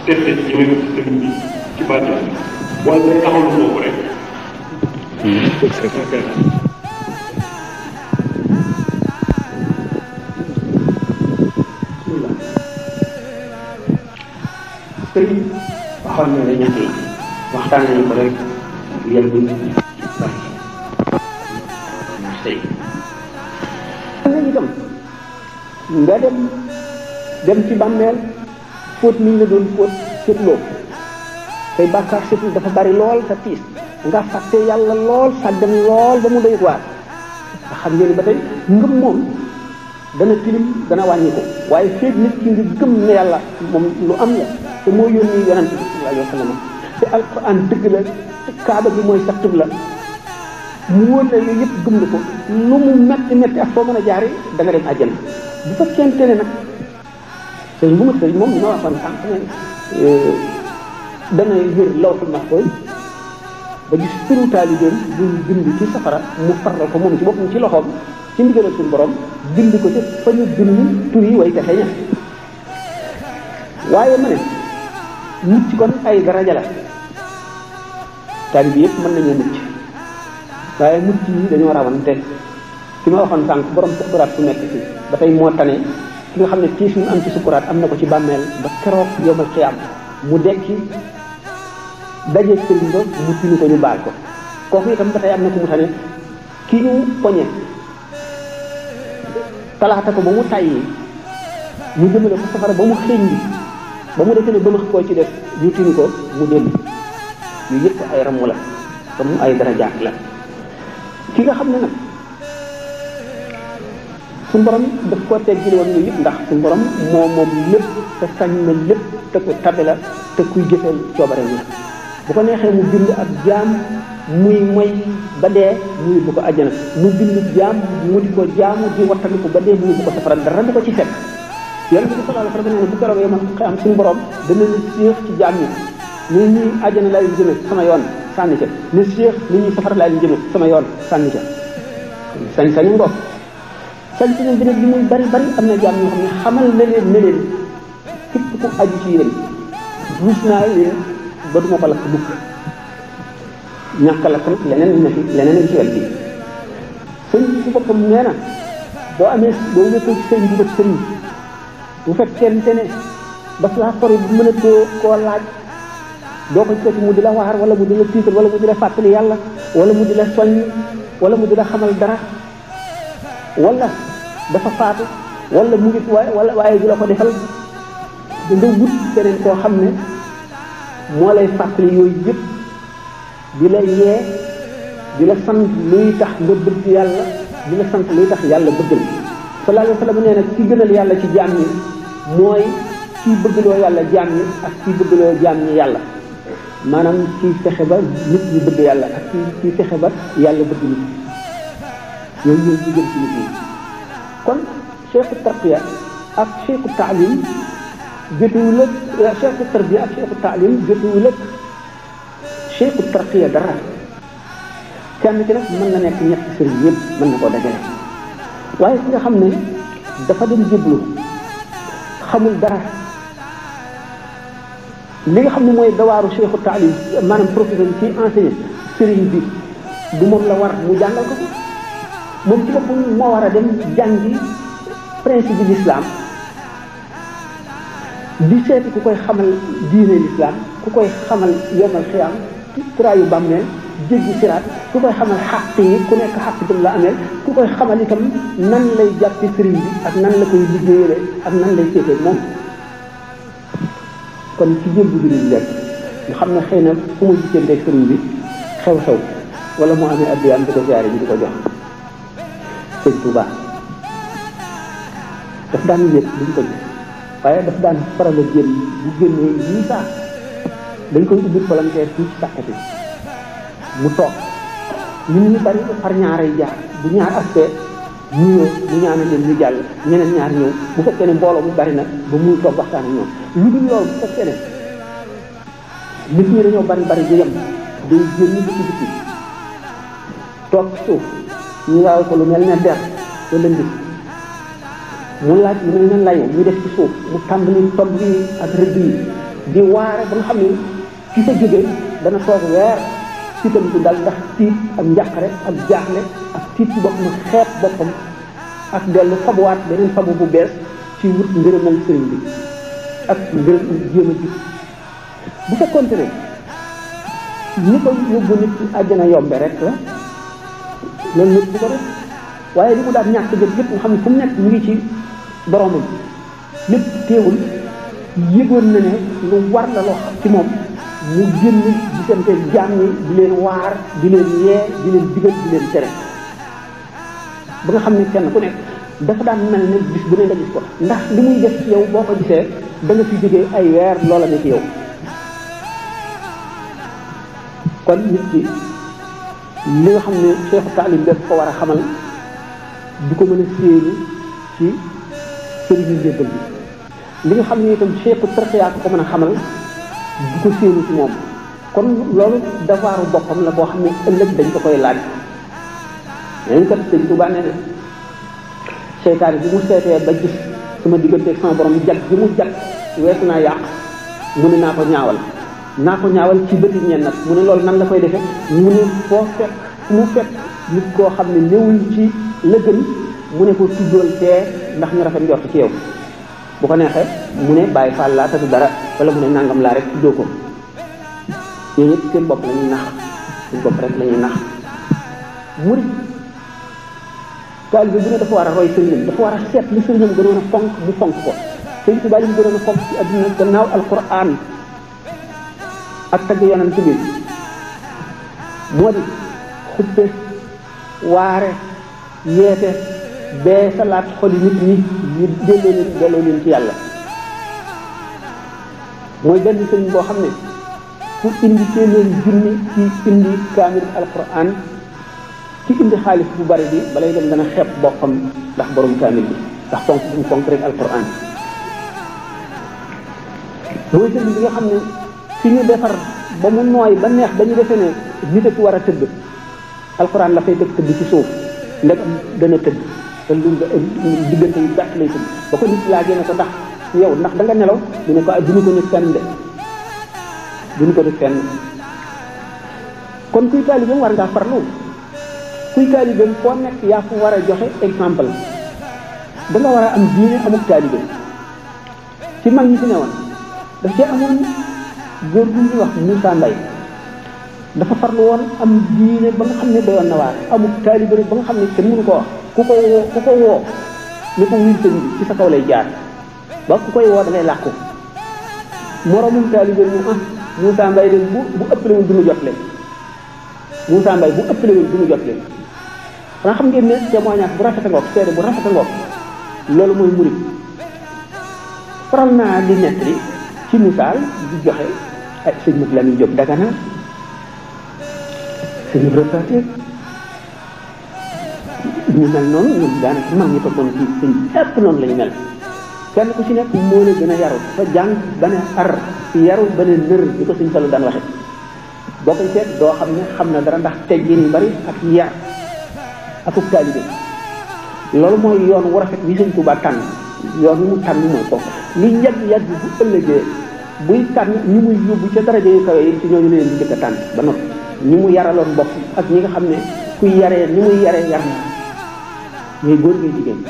tefe ci ñëwee ko ci sëriñ bi ci bàttal waaye day taxawlu boobu rek. sëriñ waxoon na la ñett yi waxtaan nañu ko rek yem bi bari sëy nga itam nga dem ci bàmmeel fóot mi ñu la doon fóot seetloo say bàkkaar seetlu dafa bari lool te tiis nga fàtte yàlla lool sàggan lool ba mu doy waar nga xam ngeen ba tey ngëm moom dana tilim dana wàññi ko waaye feeg nit ki nga gëm ne yàlla moom lu am la te moo yónni yonent bi sallallahu alayhi wa sallam te alquran dëgg la te kaaba gi mooy sa xibla mu wóor la yooyu yëpp gëm na ko lu mu metti metti ak foo mën a jaare da nga dem àjjana bu fekkente ne nag sëñ bu ma sëñ moom li ma waxoon sànq ne dana yër lawhul mahfuz ba gis turu taalibeem buñ bind ci safara mu faral ko moom ci boppam ci loxoom ci ndigalal suñu borom bind ko ci fa ñu bind tur yi way texe ña waaye ma ne mucc kon ay daraja la taalibe yëpp mën nañoo mucc waaye mucc yi dañoo rawante ki ma waxoon sànq borom sukuraat su nekk ci ba tey moo tane ki nga xam ne tiis mu am ci sukuraat am na ko ci bàmmeel ba keroog yowmal xiyaam mu dekki daje sëriñ ba mu tinu ko ñu baal ko kooku itam ba tey am na ko mu tane ki ñu poñe talaata ko ba mu tàyyi ñu jëmale ko safara ba mu xëñ bi ba mu defee ne ba ma koo ci def ñu tinu ko mu dellu yu yëpp ay ramm la te mu ay darajaat la ki nga xam ne nag suñu borom daf koo teggil woon yooyu yëpp ndax suñu borom moom lépp te sañ na lépp te ko tabe la te kuy jëfeel coobare la bu ko neexee mu bind ak jaam muy moy ba dee mu yóbbu ko àjjana mu bind jaam mu di ko jaamu di wattandiku ba dee mu yóbbu ko safara dara du ko ci fekk yonent bi sallallahu alayhi wa sallam nee na bu keroog yow man am suñu borom dana ne séex ci jaam ñi ni ñuy àjjana laa leen jëme sama yoon sànni ca ne séex ni ñuy safara laa leen jëme sama yoon sànni ca sañ-sañu ngoog sañ-sañu bi nag li muy bari bari am na jaam ñoo xam ne xamal na leen ne leen képp ku aju ci yéen ruus naa leen ba duma ko lakk bukk ñàkk a lakk nag leneen na fi leneen ci wet bi sëñ bi ci boppam nee na boo amee boo wéetoo ci sëñ bi ba sëriñ bu fekkente ne daf laa sori bu mën a koo laaj doo ko seeti mu di la waar wala mu di la tiital wala mu di la fàttali yàlla wala mu di la soññ wala mu di la xamal dara wala dafa faatu wala mu ngi waaye du la ko defal da nga wut keneen koo xam ne moo lay fàttali yooyu yëpp di la yee di la sant luy tax nga bëgg yàlla di la sant luy tax yàlla bëggal sallallahu alayhi wa sallam nee na ki gënal yàlla ci jaam ñi mooy kii bëggloo yàlla jaam ñi ak kii bëggloo jaam ñi yàlla maanaam kii fexe ba nit ñi bëgg yàlla ak kii fexe ba yàlla bëgg nit yooyu ñooy ñu gën ci nit ñi kon cheikhu tarqiya ak cheikhu taalim jotuwul ak cheikhu tarbiya ak cheikhu taalim jotuwul ak cheikhu tarqiya dara kenn ki nag mën na nekk ñetti sëriñ yëpp mën na koo dajale waaye ki nga xam ne dafa dem jéblu xamul dara li nga xam ne mooy dawaaru cheikhu taalim maanaam professeur ci enseigné sëriñ bi du moom la war mu jàngal ko moom ci boppam moo war a dem jàngi principe bi l'islam di seeti ku koy xamal diine l'islam ku koy xamal yomal xiyam turaayu bàmmeel jéggi siraat ku koy xamal xàq yi ku nekk xàq bi la ameel ku koy xamal itam nan lay jàppi sëriñ bi ak nan la koy liggéeyale ak nan lay seetee moom kon ci jël bu jullit lekk nga xam ne xëy na fu mu gisee sëriñ bi xew-xew wala moo amee addiyaam di ko siyaare bi di ko jox sëñ Touba daf daan yëg duñ ko gis waaye daf daan faral a génn bu génnee yii saa dañ koy ubbi volontaire fii ci sàkkati mu toog ñun ñu bari par ñaaray jaar bu ñaar aspect nuyoo mu ñaana leen ñu jàll ñeneen ñaar ñëw bu fekkee ne mbooloo mu bari nag ba muy toog waxtaan ak ñoom lu dul loolu bu fekkee ne nit ñi dañoo bari bari du yem day génn biti toog suuf ñu waaw ko lu mel ne der wala ndis mu laaj lu mel ne layu ñu def ci suuf mu tàmbali tomb yi ak rëdd yi di waare ba nga xam ne ki fa jóge dana toog weer tiitam du dal ndax tiit ak njàqare ak jaaxle ak tiit ci boppam xeeb boppam ak dellu fabuwaat beneen fabu bu bees ci wut ngërëmal sëriñ bi ak ngërëm jéem a jub bu fekkoonte ne ñi ko yóbbu nit ci àjjana yombe rek la loolu nit bu ko def waaye li mu daan ñàkk jot lépp nga xam ne fu mu nekk mu ngi ci boromam lépp teewul yëgoon na ne lu war la loo xam ci moom mu génn gisante jaam ñi di leen waar di leen yee di leen digal di leen tere ba nga xam ne kenn ku nekk dafa daan mel ne bis bu ne nga gis ko ndax li muy def ci yow boo ko gisee da nga fi jógee ay weer loola ne ci yow kon nit ki li nga xam ne cheikhu taalim daf ko war a xamal du ko mën a séenu ci sëriñu njëbbal bi li nga xam ne itam cheikhu tarqiya ko mën a xamal du ko séenu ci moom kon loolu dafaaru boppam la boo xam ne ëllëg dañ ko koy laaj leen kat sëñ Tuubaa nee na seytaane bi mu seetee ba gis sama diggante ak sama borom jag bi mu jag weesu naa yàq mu ne naa ko ñaawal ci bëti ñenn nag mu ne loolu nan la koy defee mu ne foo fekk mu fekk nit koo xam ne néewul ci la gën mu ne ko tuddool tee ndax ñu rafet njort ci yow bu ko neexee mu ne bàyyi faal laa te du dara wala mu ne nangam laa rek tuddoo ko yooyu yëpp seen bopp la ñuy nax seen bopp rek la ñuy nax murid taalibe bu ne dafa war a roy sëriñam dafa war a seet li sëriñam gënoon a fonk mu fonk ko sëriñ Tuubaa li mu gënoon a fonk ci adduna gannaaw alquran ak tagg yonent bi moo di xuppe waare yeete bee salaat xoli nit ñi ñu delloo leen ci yàlla mooy benn sëriñ boo xam ne ku indi téeméeri junni ci indi kaamil alquran ci indi xaalis bu bari bi balay dem dana xeeb boppam ndax borom kaamil bi ndax fonk bu mu fonk rek alquran mooy sëriñ bi nga xam ne fi ñu defar ba mu nooy ba neex dañu defee ne nit a ci war a tëdd alquran la fay tëdd ci suuf ndegam dana tëdd te lu diggante yu gàtt lay tëdd ba ko nit laajee ne ko ndax yow ndax da nga nelaw mu ne ko duñu ko nit fenn de duñu ko def fenn kon kuy taalibeem war ngaa farlu kuy taalibeem foo nekk yaa fu war a joxe exemple da nga war a am diine amuk taalibeem ci mag ñi fi newoon daf cee amoon góor gu ñuy wax Moussa Mbaye dafa farlu woon am diine ba nga xam ne doyoon na waar amuk taalibe ba nga xam ne kenn mënu ko wax ku ko woo ni ko wuy sëñ bi ci sa kaw lay jaar ba ku koy woo da ngay làqu moromum taalibe mu Moussa Mbaye de bu ëppalewul du ñu jot leen Moussa Mbaye bu ëppalewul du ñu jot leen xanaa xam ngeen ne témoignage bu rafet a ngoog seede bu rafet a ngoog loolu mooy murid faral naa di nekk li ci misaal di joxe ay sëñ Mat Lamin Jóob Dagana sëñ Ibrahima ñu mel noonu ñoom daanaka mag ñi toppoon ci sëñ ëpp noonu lañu mel kenn ku ci nekk moo la gën a yaru fa jàng ba ne ar yaru ba ne nër di ko sëñ Fallu daan waxe boo koy seet doo xam ne xam na dara ndax teggin yu bari ak yar akuk taalibe loolu mooy yoon wu rafet bi sëñ Tuubaa tànn yoon wi mu tànn mooy foofu li yàgg bu ëllëgee buy tànn ñi muy yóbbu ca daraja yu kawe yi ci ñooñu leen di jëkk a tànn ba noppi ñi mu yaraloon bopp ak ñi nga xam ne kuy yaree ni muy yaree yar na ñooy góor ngay jigéen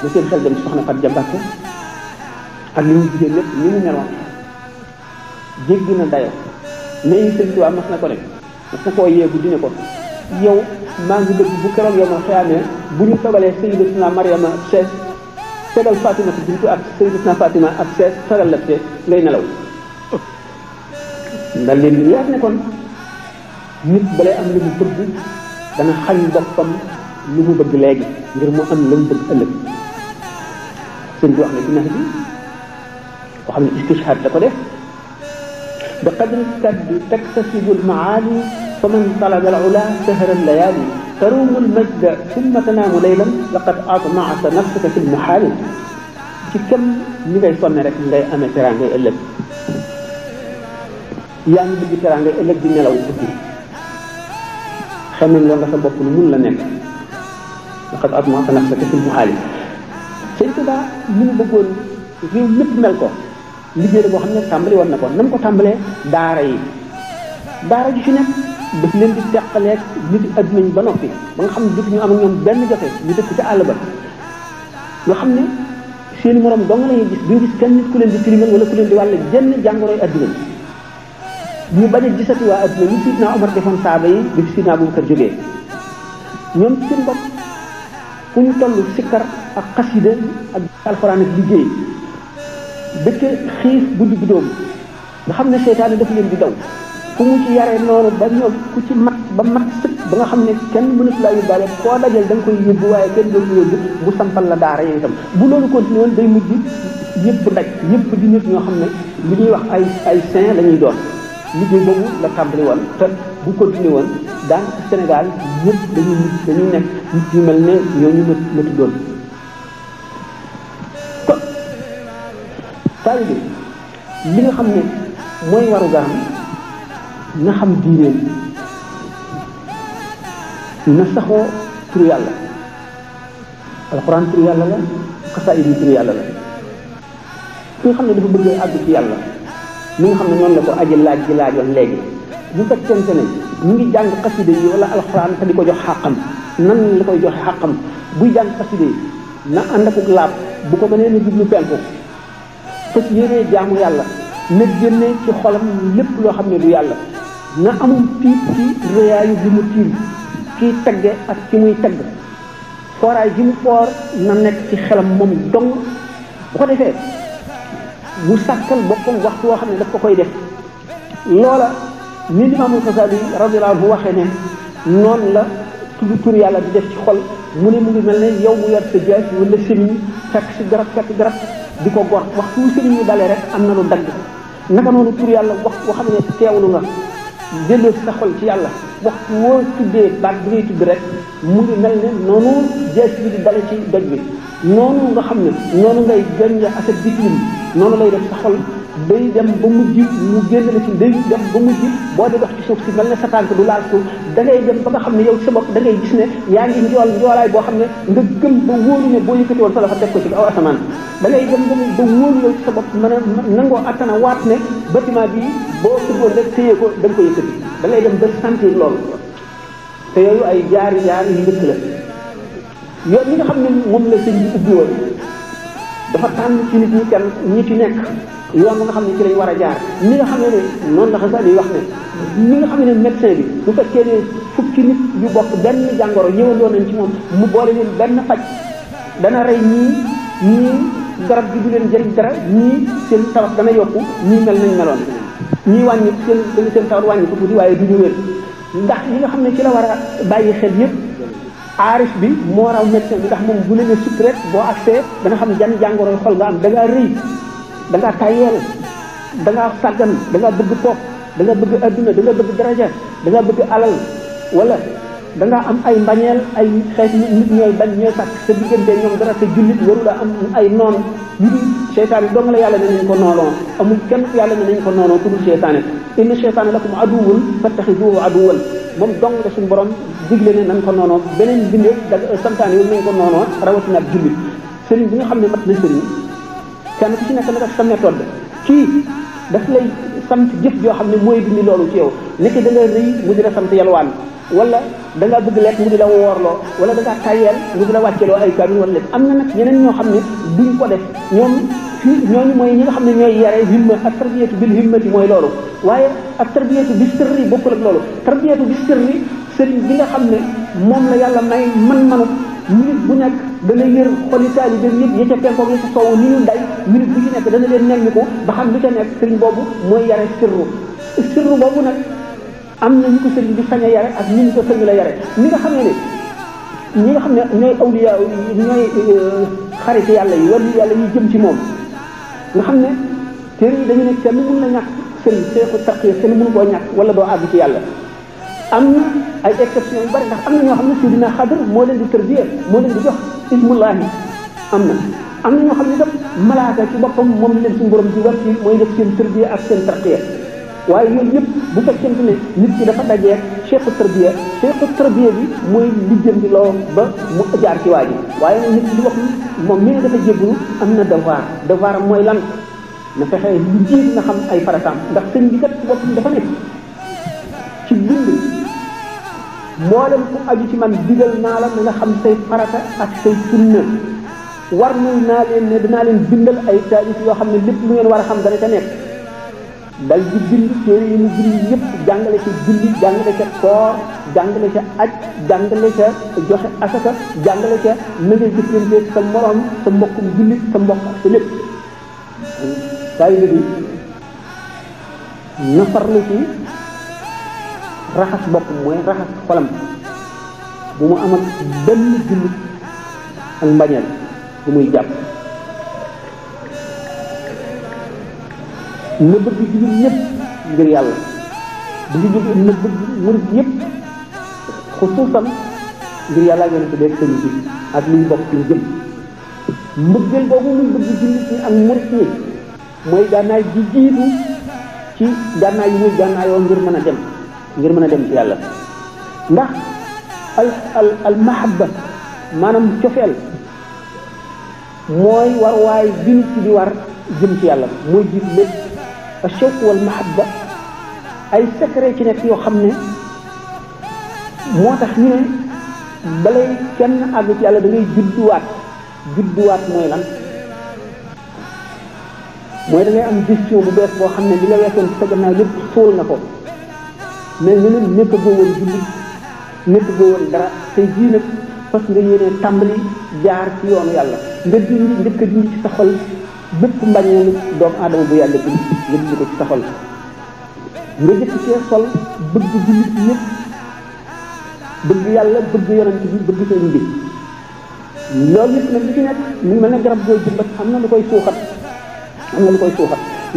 na seen xel dem ci soxna Fat Jambake ak li muy jigéen lépp ni mu meloon jéggi na dayo léegi sëñ Tuubaa mas na ko ne mas na koo yeegu di ne ko yow maa ngi bëgg bu keroog yow ma xëyaamee bu ñu togalee Sayyidatuna Mariama sees tegal Fatima bintu ak Sayyidatuna Fatima ak sees tegal la sees ngay nelaw ndax leen di leer ne kon nit balay am lu mu bëgg dana xañ boppam lu mu bëgg léegi ngir mu am la mu bëgg ëllëg sëñ bi wax ne dina bi koo xam ne istishhad da ko def bi qadri kaddi taktasibu almaali fa man talaba alula sahara allayali tarumu almajda summa tanaamu laylan laqad atmaata nafsaka fi lmuhaali ci kem ni ngay sonne rek ngay amee teraangay ëllëg yaa ngi bëgg teraangay ëllëg di nelaw guddi xamal loo nga sa bopp lu mun la nekk laqad atmaata nafsaka fi lmuhaali sëñ Tuubaa li mu bëggoon réew lépp mel ko liggéey la boo xam ne tàmbali woon na ko nam ko tàmbalee daara yi daara ji fi nekk daf leen di teqaleeg nit adduna ñi ba noppi ba nga xam ne dootuñu am ak ñoom benn jote ñu dëkk ci àll ba nga xam ne seeni morom dong lañuy gis duñu gis kenn nit ku leen di tilimal wala ku leen di wàlle jenn jàngoroy adduna ñu bañ a gisati waa adduna ñu Sidna Omar defoon saaba yi bi fi Sidna Abubakar jógee ñoom ci seen bopp fu ñu toll sikkar ak xasida ak alxuraan ak liggéey dëkk xiif bu digg dóom nga xam ne seytaane dafa leen di daw fu mu ci yaree noonu ba ñoom ku ci mat ba mat sëkk ba nga xam ne kenn mënatu laa yóbbaale koo dajal da nga koy yóbbu waaye kenn dootu yóbbu bu sampal la daara yooyu itam bu loolu continué woon day mujj ñëpp daj ñëpp di nit ñoo xam ne li ñuy wax ay saint la ñuy doon liggéey boobu la tàmbali woon te bu continué woon daanaka Sénégal ñëpp dañuy nekk nit yu mel ne ñooñu ma tuddoon kon taalibe li nga xam ne mooy waru garam na xam diineem na saxoo turu yàlla alxuraan turu yàlla la xasaayid yi turu yàlla la ki nga xam ne dafa bëgg àgg ci yàlla mi nga xam ne noonu la ko aji laaj ji laajoon léegi bu fekkente ne ñu ngi jàng xasida yi wala alxuraan te di ko jox xàqam nan la koy joxe xàqam buy jàng xasida yi na ànd ak laab bu ko mënee na jublu penku fas yéenee jaamu yàlla na génne ci xolam lépp loo xam ne du yàlla na amul tiit ci réyaayu bi mu tiim kiy tagge ak ci muy tagg fooraay ji mu foor na nekk ci xelam moom dong bu ko defee mu sàkkal boppam waxtu woo xam ne daf ko koy def loola ni Imaamul Xasaali radiyallahu anhu waxee ne noonu la tudd tur yàlla di def ci xol mu ne mu ngi mel ne yow mu yor sa jaas wala sëmiñ fekk si garab di ko gor waxtu wu sëmiñ ñu dalee rek am na lu dagg naka noonu tur yàlla wax boo xam ne teewlu nga delloo si sa xol ci yàlla waxtu woo tuddee baat bi ngay tudd rek mu ngi mel ne noonu jaas bi di dale ci doj bi noonu nga xam ne noonu ngay gànja aset bi tilim noonu lay def sa xol day dem ba mujj mu génn la ci day dem ba mujj boo di dox ci suuf si mel ne sa tànk du laal suuf da ngay dem ba nga xam ne yow sa bopp da ngay gis ne yaa ngi njoolaay boo xam ne nga gëm ba wóolu ne boo yëkkati woon sa loxo teg ko ci aw asamaan da ngay dem ba wóolu yow ci sa bopp mën a nangoo attana waat ne bâtiment bi boo tëggoon rek téye ko da nga ko yëkkati da ngay dem ba sentir loolu te yooyu ay jaari yu njëkk la yoon ñi nga xam ne moom la sëñ bi ubbi woon dafa tànn ci nit ñi kenn ñi ci nekk yoon nga xam ne ci lañ war a jaar ni nga xam ne noonu la Xasaali yi wax ne ni nga xam ne médecin bi bu fekkee ne fukki nit yu bokk benn jàngoro ñëwandoo nañ ci moom mu boole leen benn faj dana rey ñii garab gi du leen jëriñ dara ñii seen tawat dana yokku ñii mel nañ meloon ñii wàññi seen tawat wàññi ko tuuti waaye du ñu wér ndax li nga xam ne ci la war a bàyyi xel yëpp aarif bi moo raw médecin bi ndax moom bu leen sut rek boo accès dana xam jan jàngoroy xol nga am da ngaa rëy da ngaa tayeel da ngaa sàggan da ngaa bëgg toog da nga bëgg adduna da nga bëgg daraja da nga bëgg alal wala da ngaa am ay mbañeel ay xeet nit ñooy bañ ñooy sàkk sa diggante ñoom dara te jullit waru la am ay noon yu dul seytaane dong la yàlla ne nañ ko noonoo amul kenn ku yàlla ne nañ ko noonoo ku dul seytaane inna seytaane lakum aduwwun fattaxizuhu aduwwan moom dong la suñu borom digle ne nañ ko noonoo beneen bindee da santaane yow nañ ko noonoo rawatina ak jullit sëriñ bi nga xam ne mat na sëriñ kenn ku ci nekk nag ak sa méthode kii daf lay sant jëf joo xam ne mooy dindi loolu ci yow nekk da nga rëy mu di la sant yalwaan wala da ngaa bëgg lekk mu di la woorloo wala da ngaa tayeel mu di la wàcceloo ay kaamil wala lekk am na nag ñeneen ñoo xam ne duñ ko def ñoom fii ñooñu mooy ñi nga xam ne ñooy yare himma ak tarbiyatu bil himmati mooy loolu waaye ak tarbiyatu bi sirri bokkul ak loolu tarbiyatu bi sirri sëriñ bi nga xam ne moom la yàlla may man-manu minute bu nekk dana yër xoli taalibe yëpp ya ca penkoog ya ca soow ni ñu day minute bu ci nekk dana leen nemmiku ba xam lu ca nekk sëriñ boobu mooy yare sirru boobu nag am na ñu ko sëriñ bi sañ a yare ak ñu ko sëñ la yare ñi nga xam ne ñooy awliya ñooy xarit yàlla yi wala yàlla yi jëm ci moom nga xam ne téere yi dañu ne kenn mën na ñàkk sëriñ seexu tarqiya kenn mënu koo ñàkk wala doo àgg ci yàlla am na ay exception yu bari ndax am na ñoo xam ne Sidina Xadir moo leen di tërbiya moo leen di jox ismullahi am na ñoo xam ne daf malaaka ci boppam moom leen suñu borom di war ci mooy def seen tërbiya ak seen tarqiya waaye yooyu yëpp bu fekkente ne nit ki dafa dajee cheikhu tarbiya bi mooy lijjanti loo ba mu jaar ci waa ji waaye nit ki di wax moom mi ne dafa jébbalu am na devoir mooy lan na fexe lu jiit na xam ay farataam ndax sëñ bi kat ci boppam dafa nekk ci bind mboolem ku aju ci man digal naa la na nga xam say farata ak say sunna war muy naa leen ne dinaa leen bindal ay taalif yoo xam ne lépp lu ngeen war a xam dana ca nekk dal di bind téere yi mu bind yëpp jàngale ca julli jàngale ca koor jàngale ca aj jàngale ca joxe asaka jàngale ca na ngay jëflante sa morom sa mbokkum jullit sa mbokk ak sa lépp taalibe bi na farlu ci raxas bopp mooy raxas xolam bu mu am ak benn jullit ak mbañeel bu muy jàpp na bëgg jullit ñëpp ngir yàlla bu ñu jógee na bëgg murit ñëpp xusuusan ngir yàlla ngeen ko dégg sëñ bi ak liñ bokk ci jëm mbëggeel boobu muy bëgg jullit ñi ak murit ñi mooy gànnaay ji jiitu ci gànnaay yi muy gànnaayoo ngir mën a dem ci yàlla ndax al mahabba maanaam cofeel mooy war waay bi nit ci di war jëm ci yàlla mooy jiitu lépp ashawq wal mahabba ay secret ci nekk yoo xam ne moo tax ñu ne balay kenn àgg ci yàlla da ngay judduwaat mooy lan mooy da ngay am gestion bu bees boo xam ne li nga weesoon ci sa gannaaw lépp suul nga ko mais nga ne nekk goo woon jullit nekk goo woon dara tey jii nag parce que nga yéenee tàmbali jaar ci yoonu yàlla nga dindi njëkk a dindi ci sa xol bépp mbañeelu doomu aadama bu yàlla bind nga dindi ko ci sa xol nga jëkk cee sol bëgg jullit ñëpp bëgg yàlla bëgg yonent bi bëgg seen bi loolu yëpp nag li ci nekk mu mel ne garab gooy jëmbat am na lu koy suuxat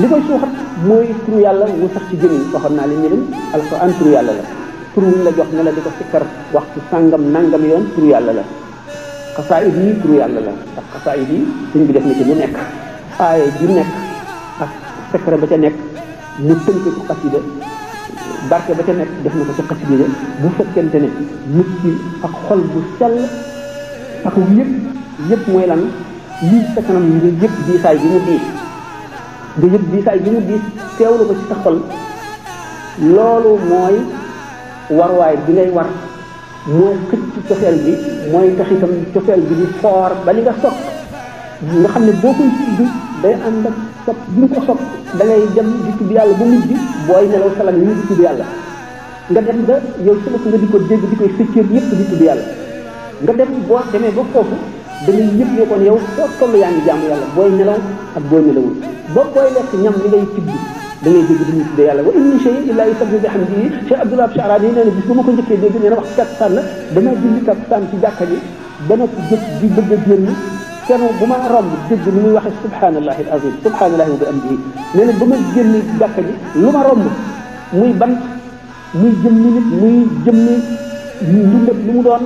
li koy suuxat mooy turu yàlla mu sax ci jëmiñ waxoon naa leen ñeneen alquran turu yàlla la turu wuñ la jox ne la di ko sikkar waxtu sàngam nangam yoon turu yàlla la xasaayid yi turu yàlla la ndax xasaayid yi suñ bi def na ci lu nekk aaye ju nekk ak secret ba ca nekk mu tënk ko xasida barke ba ca nekk def na ko ca xasida bu fekkente ne nit ki ak xol bu sell ak yëpp mooy lan lii sa kanam nga yëpp diisaay bi mu diis teewlu ko ci sa xol loolu mooy warwaay bi ngay war mooy xëcc cofeel bi mooy tax itam cofeel bi di foor ba li nga sopp nga xam ne boo koy tudd day ànd ak sopp bi nga ko sopp da ngay dem di tudd yàlla ba mujj booy nelaw salam yi di tudd yàlla nga dem ba yow sa bopp nga di ko dégg di koy sëccër yëpp di tudd yàlla nga dem boo demee ba foofu da ngay yëpp ne kon yow foo toll yaa ngi jaamu yàlla booy nelaw ak booy nelawul booy lekk ñam li ngay tibb da ngay dégg dañuy tuddee yàlla wa in min shay'in illa yusabbihu bihamdihi Cheikh Abdoulaye Charani nee na bis ba ma ko njëkkee dégg nee na wax takkusaan la dama julli takkusaan ci jàkka ji dana jëf di bëgg a génn kenn bu ma romb dégg ni muy waxee subhanallahi al azim subhanallahi wa bihamdihi nee na ba ma génn jàkka ji lu ma romb muy bant muy jëmmi nit muy jëmmi ndundat lu mu doon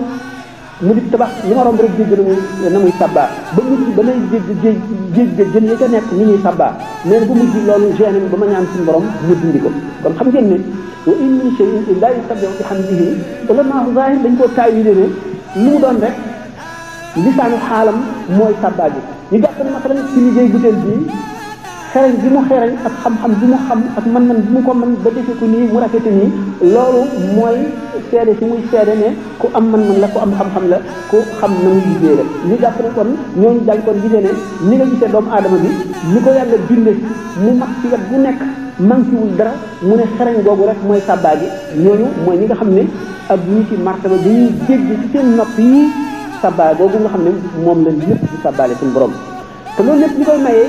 mu di tabax lu ma romb rek dégg na muy sabbaa ba mujj ba may dégg géej jën ya ca nekk ni ñuy sabbaa nee na ba mujj loolu gêné ba ma ñaan suñu borom mu dindi ko kon xam ngeen ne wa in min shay'in illa yusabbihu bihamdihi ulama zahir dañ koo taawile ne lu mu doon rek lisaanu xaalam mooy sabbaa ji ñu jàpp ne masalan ci liggéey butéel bii xereñ bi mu xereñ ak xam-xam bi mu xam ak mën-mën bi mu ko mën ba defee ko nii mu rafete nii loolu mooy seede si muy seede ne ku am mën-mën la ku am xam-xam la ku xam na muy liggéey la ñu jàpp ne kon ñooñu daal kon gisee ne ni nga gisee doomu aadama bi ni ko yàlla binde mu mat ci wet bu nekk manquéwul dara mu ne xereñ googu rek mooy sàbbaa gi ñooñu mooy ñi nga xam ne ak ñi ci martaba bi ñuy dégg ci seen nopp yi sàbbaa googu nga xam ne moom la lépp di sàbbaale suñu borom te loolu lépp li koy mayee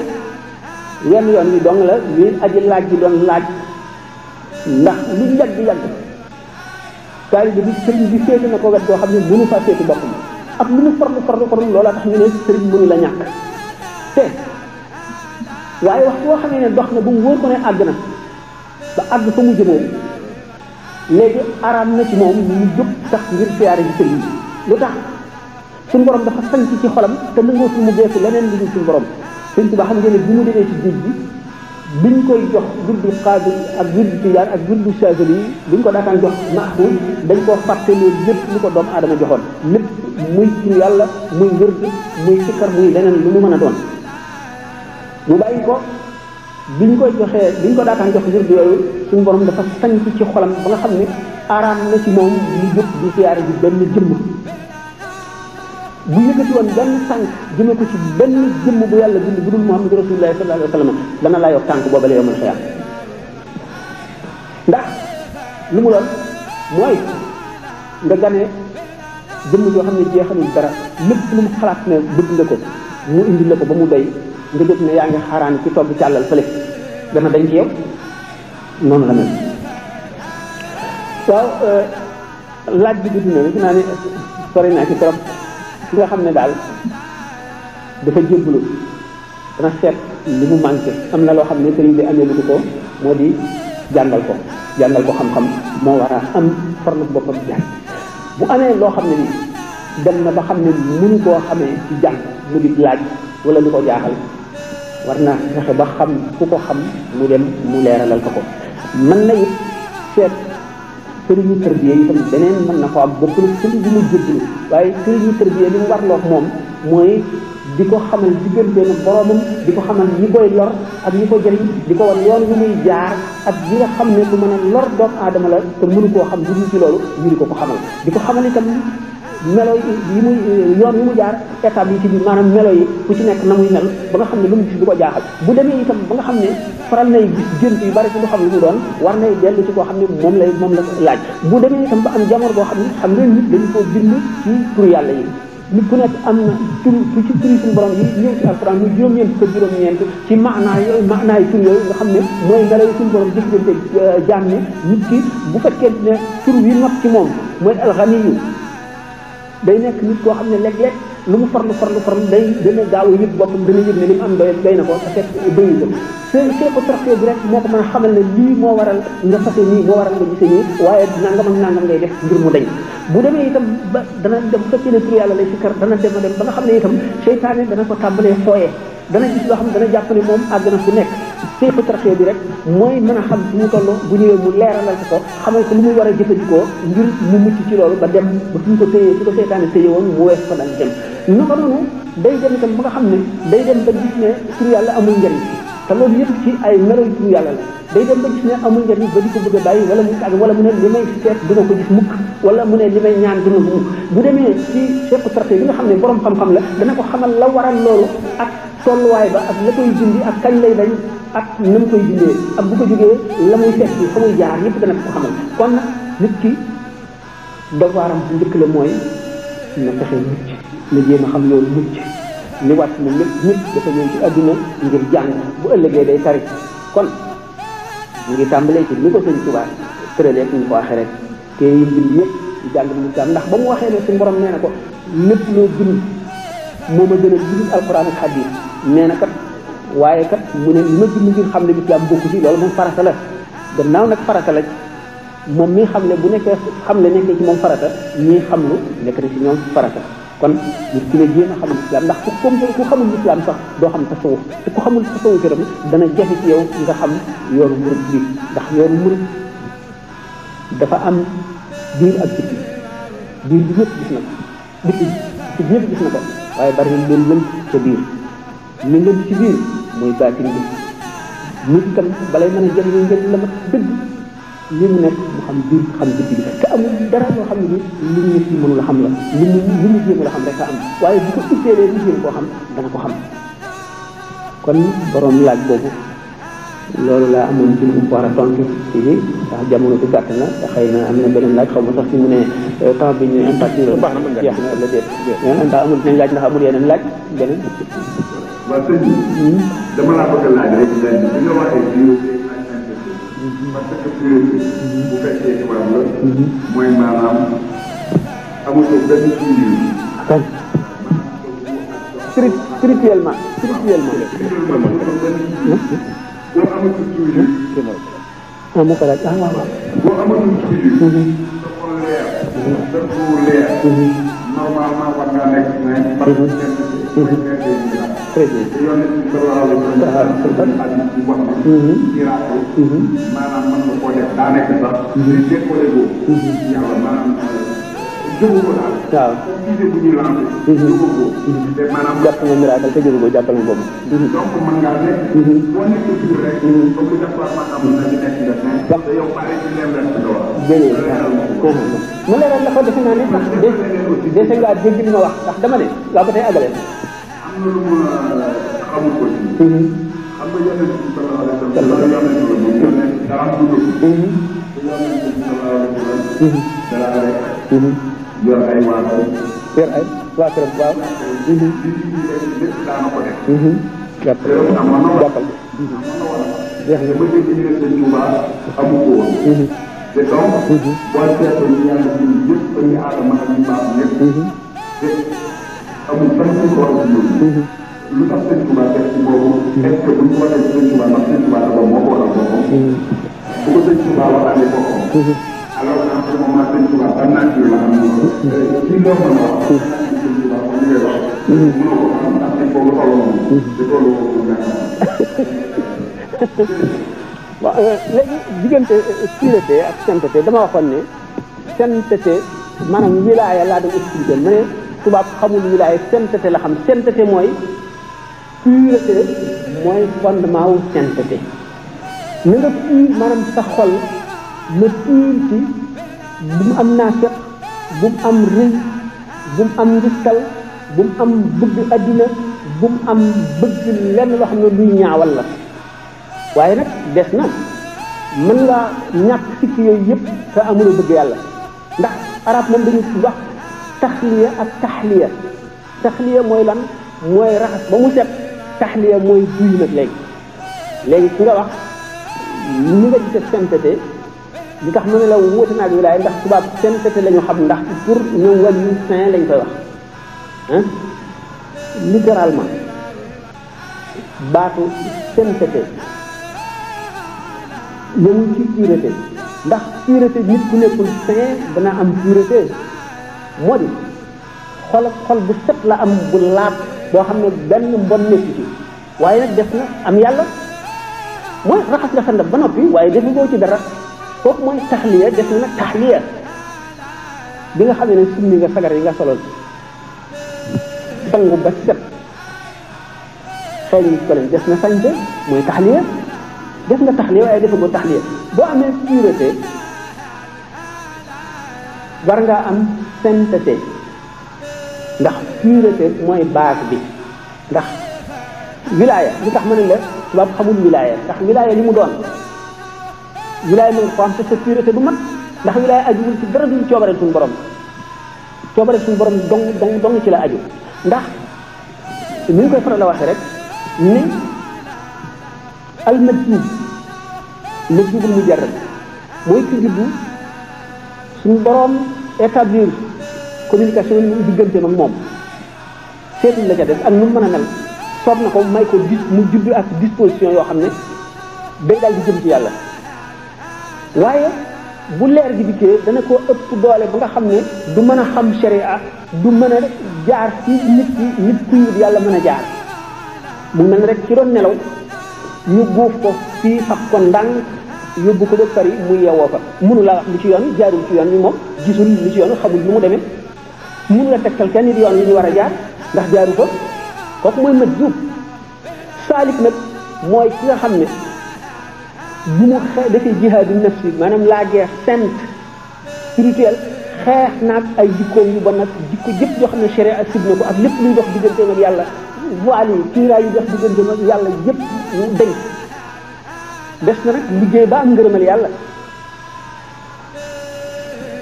wenn yoon wi dong la li aji laaj bi doon laaj ndax lu yàgg taalibe bi sëriñ bi féete na ko wet goo xam ne mënu faa féete boppam ak lu mu farlu loola tax ñu ne sëriñ mënu la ñàkk te waaye wax boo xamee ne dox na ba mu wóor ko ne àgg na ba àgg fa mu jëmoon léegi araam na ci moom ñu jóg sax ngir siyaare ji sëriñ bi lu tax suñu borom dafa sanc ci xolam te nangoo fi mu geesu leneen lu dul suñu borom sëñ Tuba xam ngeen ne bi mu demee ci géej gi biñ koy jox wirdu Qaadir ak wirdu Tijaan ak wirdu Saazili yi biñ ko daataan jox Mahmoud dañ koo fàtte loolu lépp lu ko doomu aadama joxoon lépp muy ci yàlla muy wird muy sikkar muy leneen lu mu mën a doon mu bàyyi ko biñ ko daataan jox ngir bi yooyu suñu borom dafa sanc ci xolam ba nga xam ne araam na ci moom mu jóg di siyaare ji benn jëmm bu yëkkati woon benn tànk jëme ko ci benn jëmm bu yàlla bind bu dul Muhammadu Rasulullahi sallallahu alayhi wa sallam dana laa yor tànk boobale yomal xiyaam ndax lu mu doon mooy nga ganee jëmm joo xam ne jeexalul dara lépp lu mu xalaat ne bëgg nga ko mu indi la ko ba mu doy nga jóg ne yaa ngi xaaraan ci togg càllal fële dana dañ ci yow noonu la mel waaw laaj bi gudd na gis naa ne sori naa ci trop ki nga xam ne daal dafa jébbalu dana seet li mu manqué am na loo xam ne sëriñ bi amee lu ko moo di jàngal ko xam-xam moo war a am farlu boppam jàng bu amee loo xam ne ni dem na ba xam ne mënu koo xamee ci jàng mu di laaj wala lu ko jaaxal war na fexe ba xam ku ko xam mu dem mu leeralal ko mën na it seet sëriñu tërbiye itam beneen mën na ko am bokk na sëriñ bi mu jébbalu waaye sëriñu tërbiye li mu warloo moom mooy di ko xamal digganteem ak boromam di ko xamal ñi koy lor ak ñi ko jëriñ di ko wan yoon yu muy jaar ak yi nga xam ne ku mën a lor doomu aadama la te mënu koo xam lu dul ci loolu ñu di ko xamal di ko xamal itam melo yi muy yoon yi mu jaar étape yi ci biir maanaam melo yi ku ci nekk na muy mel ba nga xam ne lu mu gis du ko jaaxal bu demee itam ba nga xam ne faral nay gis gént yu bari ci lu xam lu mu doon war nay dellu ci koo xam ne moom la laaj bu demee itam ba am jamono boo xam ne xam nga nit dañu koo bind ci tur yàlla yi nit ku nekk am na tur ci turi suñu borom yi ñëw ci alxuraan muy juróom-ñeent ko juróom-ñeent ci maanaay tur yooyu nga xam ne mooy melo yi suñu borom jëflante jaam ne nit ki bu fekkee ne tur wi not ci moom mooy alxaniyu day nekk nit koo xam ne léeg-léeg lu mu farlu day dana gaaw a yëg boppam dana yëg ne li mu am doy na ko te fekk doyu ko see ko traité bi rek moo ko mën a xamal ne lii moo waral nga fase nii moo waral nga gise nii waaye nangam ak nangam ngay def ngir mu dañ bu demee itam ba dana dem fekkee ne tur yàlla lay si kar dana dem ba nga xam ne itam seytaane dana ko tàmbalee fooyee dana gis loo xam ne dana jàpp ne moom àgg na fu nekk seefu traité bi rek mooy mën a xam fu mu toll bu ñëwee mu leeralal ko xamal ko lu muy war a jëfandikoo ngir mu mucc ci loolu ba dem ba fi ñu ko téyee fi ko seytaane téye woon mu wees ko dal dem naka noonu day dem itam ba nga xam ne day dem ba gis ne tur yàlla amul njëriñ te loolu yëpp ci ay melo yu tur yàlla la day dem ba gis ne amul njëriñ ba di ko bëgg a bàyyi wala muy tàgg wala mu ne li may seet dina ko gis mukk wala mu ne li may ñaan dina ko mukk bu demee ci seeku traité bi nga xam ne borom xam-xam la dana ko xamal la waral loolu ak tolluwaay ba ak la koy dindi ak kañ lay dañ ak na mu koy dindee ak bu ko jógee la muy fekk fa muy jaar yëpp dana ko xamal kon nag nit ki devoiram bu njëkk la mooy na fexe mucc na jéem a xam loolu mucc li wàcc moom lépp nit dafa ñëw ci adduna ngir jàng bu ëllëgee day tari kon mu ngi tàmbalee ci ni ko sëñ Tuubaa tëralee ñu ko waxee rek te yi bind yëpp di jàng mu jàng ndax ba mu waxee ne suñu borom nee na ko lépp loo bind moo ma gën a bind alxuraan ak xadiis nee na kat waaye kat mu ne li ma bind ngir xam ne lislaam bokku ci loolu moom farata la gannaaw nag farata la moom mi xam ne bu nekkee xam ne nekkee ci moom farata ñii xam lu nekk na ci ñoom farata kon nit ki ne jéem a xam lislaam ndax ku xamul lislaam sax doo xam tasawuf te ku xamul tasawuf itam dana jafe ci yow nga xam yoonu murid bi ndax yoonu murid dafa am biir ak biti biir bi ñëpp gis na ko biti bi ñëpp gis na ko waaye bari na leen lënt ca biir li lënt ci biir mooy baatin bi nit itam balay mën a jëriñu njëriñ la mat dëgg li mu nekk mu xam biir xam biti bi te amul dara loo xam ne li ñu nit ñi mënul a xam la li mu jéem a xam rek a am waaye bu ko itteelee li jéem koo xam dana ko xam kon borom laaj boobu loolu laa amoon ci lu mu war a tontu ci bi ndax jamono bi gàtt na te xëy na am na beneen laaj xaw ma sax fi mu ne temps bi ñu impacté jeex na wala déet ndax amul dinañ laaj ndax amul yeneen laaj beneen waaw sëñ bi dama laa bëgg a laaj rek bi nga waxee jiw parce que bu fekkee tubaab la mooy maanaam amutoo benn suñu spirituellement boo amatul suñu ah mu ko laaj ah waaw boo amatul suñu dafa leer dafa leer normalement war ngaa nekk parce que très bien yoon ci sallallahu alayhi wa sallam ci wax miracle maanaam mën nga koo def daa nekk sax décollé boobu yàlla maanaam jógu ko daal. waaw comme idée bu ñuy lancé. jógu ko. te maanaam jàpp nga miracle te jógu ko jàppal nga boobu. donc mën ngaa nekk. boo nekk pur rek. comme li nga wax ma xam na di nekk nga fin. te yow pare ci leen rek nga wax. jërëjëf mu leeral la ko defe naa ne sax dese ngaa dégg li ma wax ndax dama ne waaw ba tey àggale. am na lu mu xamul ko ci. xam nga yonent bi sallallahu alayhi wa sallam loolu yonent la moom yonent dara am dugg. te yonent bi sallallahu alayhi wa sallam dara rek. yor ay waaw. yor ay waa këram waaw. di lépp daana ko def. jàppal loolu amoon na wala. jàppal. jeex na ba dégg ñu ne sëñ Touba amu ko woon. te donc. boo seetlu ñu yàlla ci yëpp ba ñu aadama ak ñu baax ñëpp. te amul fan ñu ko war a dund. lu tax sëñ Touba def ci boobu. est-ce que bu ñu ko waxee sëñ Touba ndax sëñ Touba dafa moo ko waral boppam. bu ko sëñ Touba waxaale boppam. alors que en ce moment sëñ Touba ban nature la am. ci loo mën a wax. sëñ Touba comme li ngay wax. mënoo ko xam ndax il faut nga tolloo moom. te tolloo ko pour nga waaw léegi diggante pureté ak sainteté dama waxoon ne sainteté maanaam wilaaya laa doon expliqué ma ne tubaab xamul wilaaya sainteté la xam sainteté mooy pureté mooy fondement wu sainteté na nga pur maanaam sa xol na pur ci bu mu am naafeq bu mu am rëy bu mu am ngistal bu mu am bëgg adduna bu mu am bëgg lenn loo xam ne luy ñaawal la waaye nag des na mën ngaa ñàkk sikk yooyu yëpp te amuloo bëgg yàlla ndax arab moom dañu wax taxliya ak taxliya mooy lan mooy raxas ba mu set taxliya mooy duy nag léegi ki nga wax ni nga gisee sainteté li tax ma ne la wóote naag wilaaya ndax tubaab sainteté la ñu xam ndax pour ñoom wàllu saint lañ koy wax ah littéralement baatu sainteté yëmul ci pureté ndax pureté nit ku nekkul saint dana am pureté moo di xol bu set la am bu laab boo xam ne benn mbon nekk ci waaye nag def na am yàlla mooy raxas nga sa ndab ba noppi waaye defagoo ci dara kooku mooy taxliya def na nag taxliya bi nga xamee ne summi nga sagar yi nga solol sangu ba set xëy ko leen def na sañte mooy taxliya def nga taxliya waaye defagoo taxliya boo amee pureté war ngaa am sainteté ndax pureté mooy base bi ndax wilaaya li tax ma ne la tubaab xamul wilaaya ndax wilaaya li mu doon wilaaya mën nga ko am te sa pureté du mat ndax wilaaya ajuwul ci dara dul coobare suñu borom dong ci la aju ndax ni ñu koy faral la waxee rek ne al-majjub mujarrad mooy ki juddu suñu borom établir communication yi mu digganteem ak moom seetul la ca def ak nu mu mën a mel soob na ko may ko mu juddu ak disposition yoo xam ne day daal di jëm ci yàlla waaye bu leer gi dikkee dana ko ëpp doole ba nga xam ne du mën a xam sharia du mën a jaar ci nit kuy wut yàlla mën a jaar mu mel ne rek ci doon nelaw ñu buuf ko fii sax ko ndànk yóbbu ko ba Paris mu yeewoo fa mënu laa wax lu ci yoon jaarul ci yoon wi moom gisul lu ci yoon xamul nu mu demee mënu la tegtal kenn nit yoon wi ñu war a jaar ndax jaaru fa kooku mooy majjuub saalik nag mooy ki nga xam ne bu mu defee jihaadu nafsi maanaam la guerre sainte spirituelle xeex naag ay jikkoom yu bon nag jikko jëpp yoo xam ne sharia sib na ko ak lépp luy dox digganteem ak yàlla voile yi kiiraay yu dox digganteem ak yàlla yëpp dañ des na nag liggéey ba am ngërëmal yàlla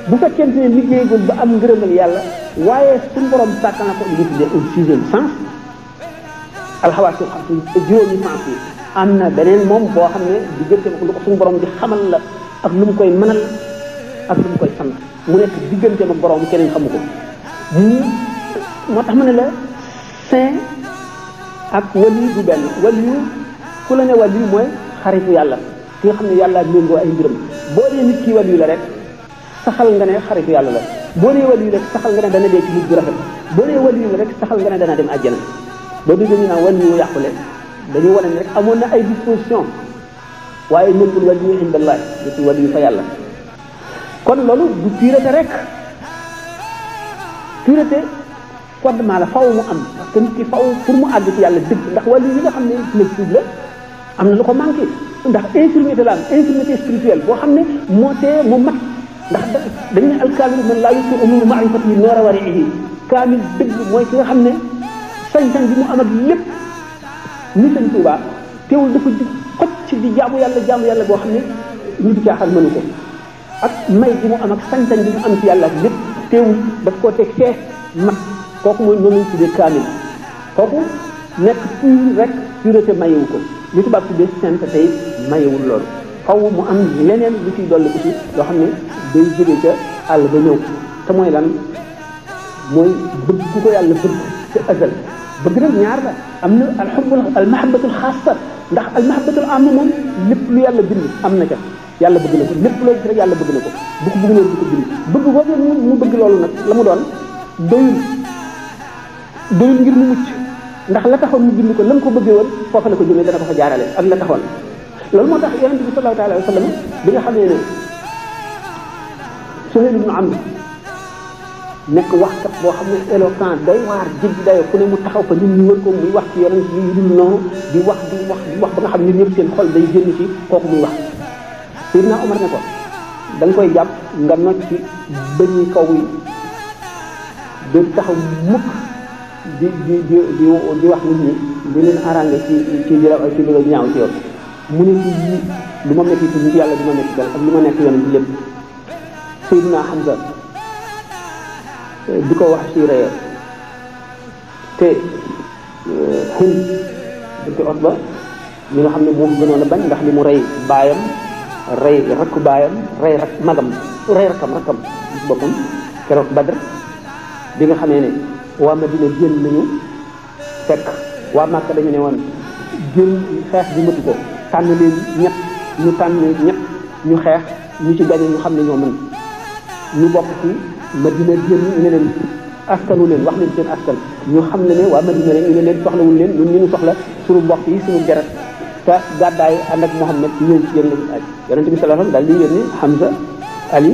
bu fekkente ne liggéeygul ba am ngërëmal yàlla waaye suñu borom sàkk na ko li tuddee un sixième sens alxawaasul xam juróomi sens yi am na beneen moom boo xam ne diggante ko lu ko suñu borom di xamal la ak lu mu koy mënal ak lu mu koy sant mu nekk diggante ak borom keneen xamu ko moo tax ma ne la saint ak wali du benn wali ku la ne wali mooy xaritu yàlla ki nga xam ne yàlla méngoo ay mbiram boo dee nit ki wali la rek saxal nga ne xaritu yàlla la boo dee wali rek saxal nga ne dana dee ci mujj bu rafet boo dee wali la rek saxal nga ne dana dem àjjana boo déggee ñu naan wali yu yàqule dañuy wane ne rek amoon na ay disposition waaye nekkul wali yu indallah nekkul wali yu fa yàlla kon loolu du pureté rek pureté fondement la faw mu am parce que nit ki faw pour mu àgg ci yàlla dëgg ndax wàllu yi nga xam ne flexible la am na lu ko manqué ndax infirmité la am infirmité spirituelle boo xam ne moo tee mu mat ndax dañ ne alkaamil man laa yusul umuru maarifati yi noora wariihi kaamil dëgg mooy ki nga xam ne sañ-sañ bi mu am ak lépp ni Sëñ Tuubaa teewul dafa di xocc di jaamu yàlla boo xam ne ñu di caaxaan mënu ko ak may bi mu am ak sañ-sañ bi mu am ci yàlla ak lépp teewul daf koo teg fee mat kooku mooy noonu lañ tuddee kaamil kooku nekk pur rek pureté mayewu ko li tubaab tuddee sainteté mayewul loolu faw mu am leneen lu ciy dolli aussi loo xam ne day jóge ca àll ba ñëw te mooy lan mooy bëgg ku ko yàlla bëgg ca azal bëgg nag ñaar la am na al mahabbatul xaasa ndax al mahabbatul am moom lépp lu yàlla bind am na ca yàlla bëgg na ko lépp loo gis rek yàlla bëgg na ko bu ko bëgg loolu du ko bind bëgg boobu mu bëgg loolu nag la mu doon doyul ngir mu mucc ndax la taxoon mu bind ko la mu ko bëggee woon foofa la ko jëmee dana ko fa jaarale ak la taxoon loolu moo tax yonente bi sallallahu alayhi wa sallam bi nga xamee ne Suhayl ibn Amr nekk waxkat boo xam ne éloquent day waar jéggi dayo fu ne mu taxaw fa nit ñi wër ko muy wax ci yonent yi dul noonu di wax ba nga xam ne ñëpp seen xol day génn ci kooku muy wax Seydina Omar ne ko da nga koy jàpp nga nocc ci bëñi kaw yi doo taxaw mukk di wax nit ñi di leen arrangé ci di la ñaaw ci yow mu ne ci lu ma metti ci nit yàlla du ma metti dal ak lu ma nekk yonent lépp Seydina Hamza di ko wax ci reye te Hind binti Utba ñi nga xam ne moo gënoon a bañ ndax li mu rey baayam rey rakku baayam rey rakkam gis boppam keroog Badr bi nga xamee ne waa Madina génn nañu fekk waa Màkka dañu ne woon génn xeex bi matu ko tànn leen ñett ñu xeex ñu ci gañe ñu xam ne ñoo mën ñu bokk ci Madina génn ñu ne leen askanu leen wax leen seen askan ñu xam ne waa Madina rek ñu ne leen soxlawul leen ñun ñu soxla suñu mbokk yi suñu deret te gàddaay ànd ak Muhammad ñëw ci yéen lañu aj yonente bi sallallahu alayhi wasallam daal di yónni Hamza Ali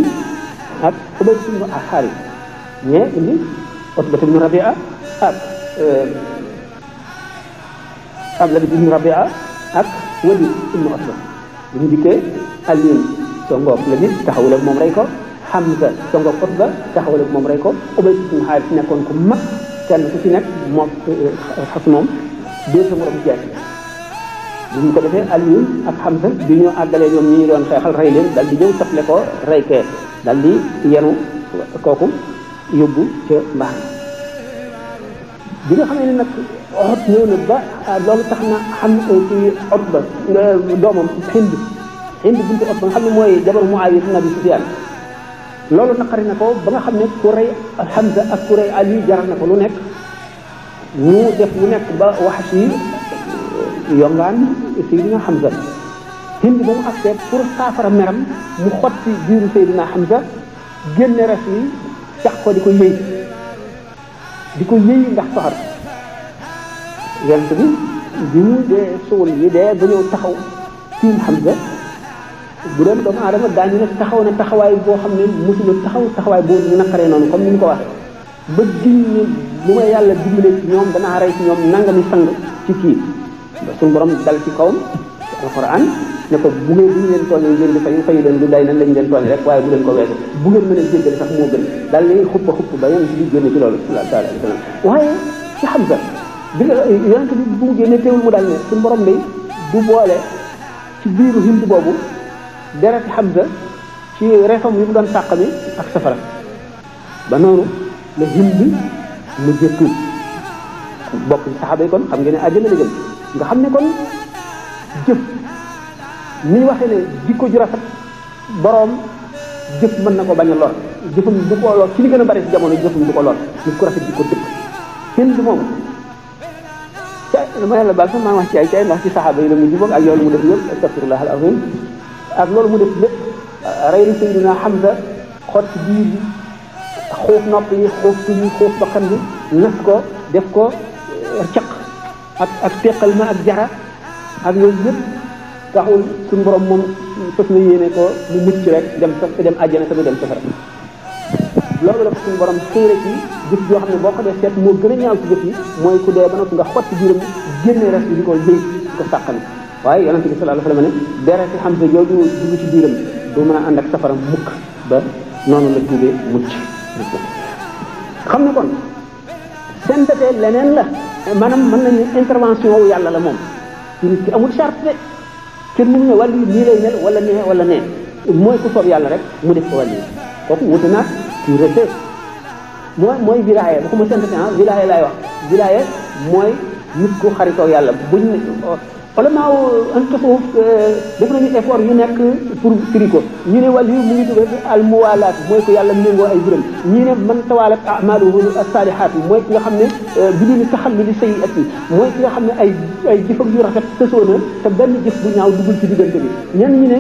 ak Ubayy ibn Xaaris ñee indi Utba ibn Rabia ak Abdullah ibn Rabia ak Walid ibn Utba bu ñu dikkee Ali songoog la nit taxawul ak moom rey ko Hamza songoog Utba taxawul ak moom rey ko Ubayy ibn Xaaris nekkoon ko mag kenn ku ci nekk moom xas moom dóor sa morom jeex bu ñu ko defee Aliou ak Hamza bi ñu àggalee ñoom ñi ñu doon xeexal rey leen dal di ñëw tople ko rey kee dal di yenu kooku yóbbu ca mbaax bi nga xamee ne nag Uhud ñëw na ba loolu tax na xam ci Utba doomam Hind bintu Utba nga xam ne mooy jabaru Muawiya ibn Abi Sufyan loolu naqari na ko ba nga xam ne ku rey Hamza ak ku rey Aliou jaral na ko lu nekk ñu def lu nekk ba wax yi yongaan Seydina Hamza Hind ba mu agsee pour saafara meram mu xotti biiru Seydina Hamza génne res yi sax ko di ko yëy ndax soxar yonent bi mu dee suul yi dee ba ñëw taxaw tiim Hamza bu doon doomu aadama daañu ne taxaw na taxawaay boo xam ne mosula taxawaay boo naqaree noonu comme ni ñu ko waxee ba giñ ne lu ma yàlla dimbalee ci ñoom danaa rey ci ñoom nangami sang ci kii suñu borom dal ci kawam ci alquran ne ko bu ngeen leen tooñee ngeen di fayu leen lu day nan lañ leen tooñee rek waaye bu leen ko weesu bu ngeen mën a jéggale sax moo gën daal lay xuppa ba yonent bi génne ci loolu sallallahu alayhi wa sallam waaye ci Hamza bi nga yonent bi bu mu génne teewul mu daal ne suñu borom day du boole ci biiru Hind boobu dereti Hamza ci refam yi mu doon sàqami ak safara ba noonu la Hind mu jëttu bokk ci saxaaba yi kon xam ngeen ne àjjana la jëm nga xam ne kon jëf ni ñu waxee ne jikko ju rafet boroom jëf mën na ko bañ a lor jëfam du ko lor ci li gën a bari ci jamono jëfam du ko lor nit ku rafet jikko dëkk Hind moom caay ma yàlla baal sax maa ngi wax caay ndax ci saxaaba yi la mu jubóog ak loolu mu def yëpp astaghfirullah al azim ak loolu mu def lépp rey na Seydina Hamza xotti biir bi xuuf nopp yi xuuf tuñ yi xuuf bakkan bi nas ko def ko caq ak teqal ma ak jara ak yooyu yëpp taxul suñu borom moom fas na yéene ko mu mucc rek dem àjjana te du dem safara loolu la ko suñu borom xëyre ci jëf joo xam ne boo ko dee seet moo gën a ñaaw ci jëf yi mooy ku dee ba noppi nga xotti biiram génne res bi di ko jëy di ko sàqami waaye yonente bi sallallahu alayhi wasallam ne dereti Hamza jooju dugg ci biiram du mën a ànd ak safara mukk ba noonu la tuubee mucc xam ne kon sainteté leneen la maanaam mën nañu intervention wu yàlla la moom ci nit ki amul charte de kenn mënu ne wàllu nii lay mel wala nee wala nee mooy ku soob yàlla rek mu def ko wàllu yi kooku wuute naag pureté mooy wilaya bu ko ma sainteté wilaya laay wax wilaya mooy nit ku xaritoo yàlla buñ ne ulama en tasawuf def nañu effort yu nekk pour firi ko ñu ne wàllu mu ngi dugal al muwalaat mooy ko yàlla méngoo ay juróom ñi ne man tawalat a'maluhu as-salihat mooy ki nga xam ne bi ñu taxalluli sayyi'at yi mooy ki nga xam ne ay jëfam yu rafet tësoo na te benn jëf bu ñaaw dugul ci diggante bi ñenn ñi ne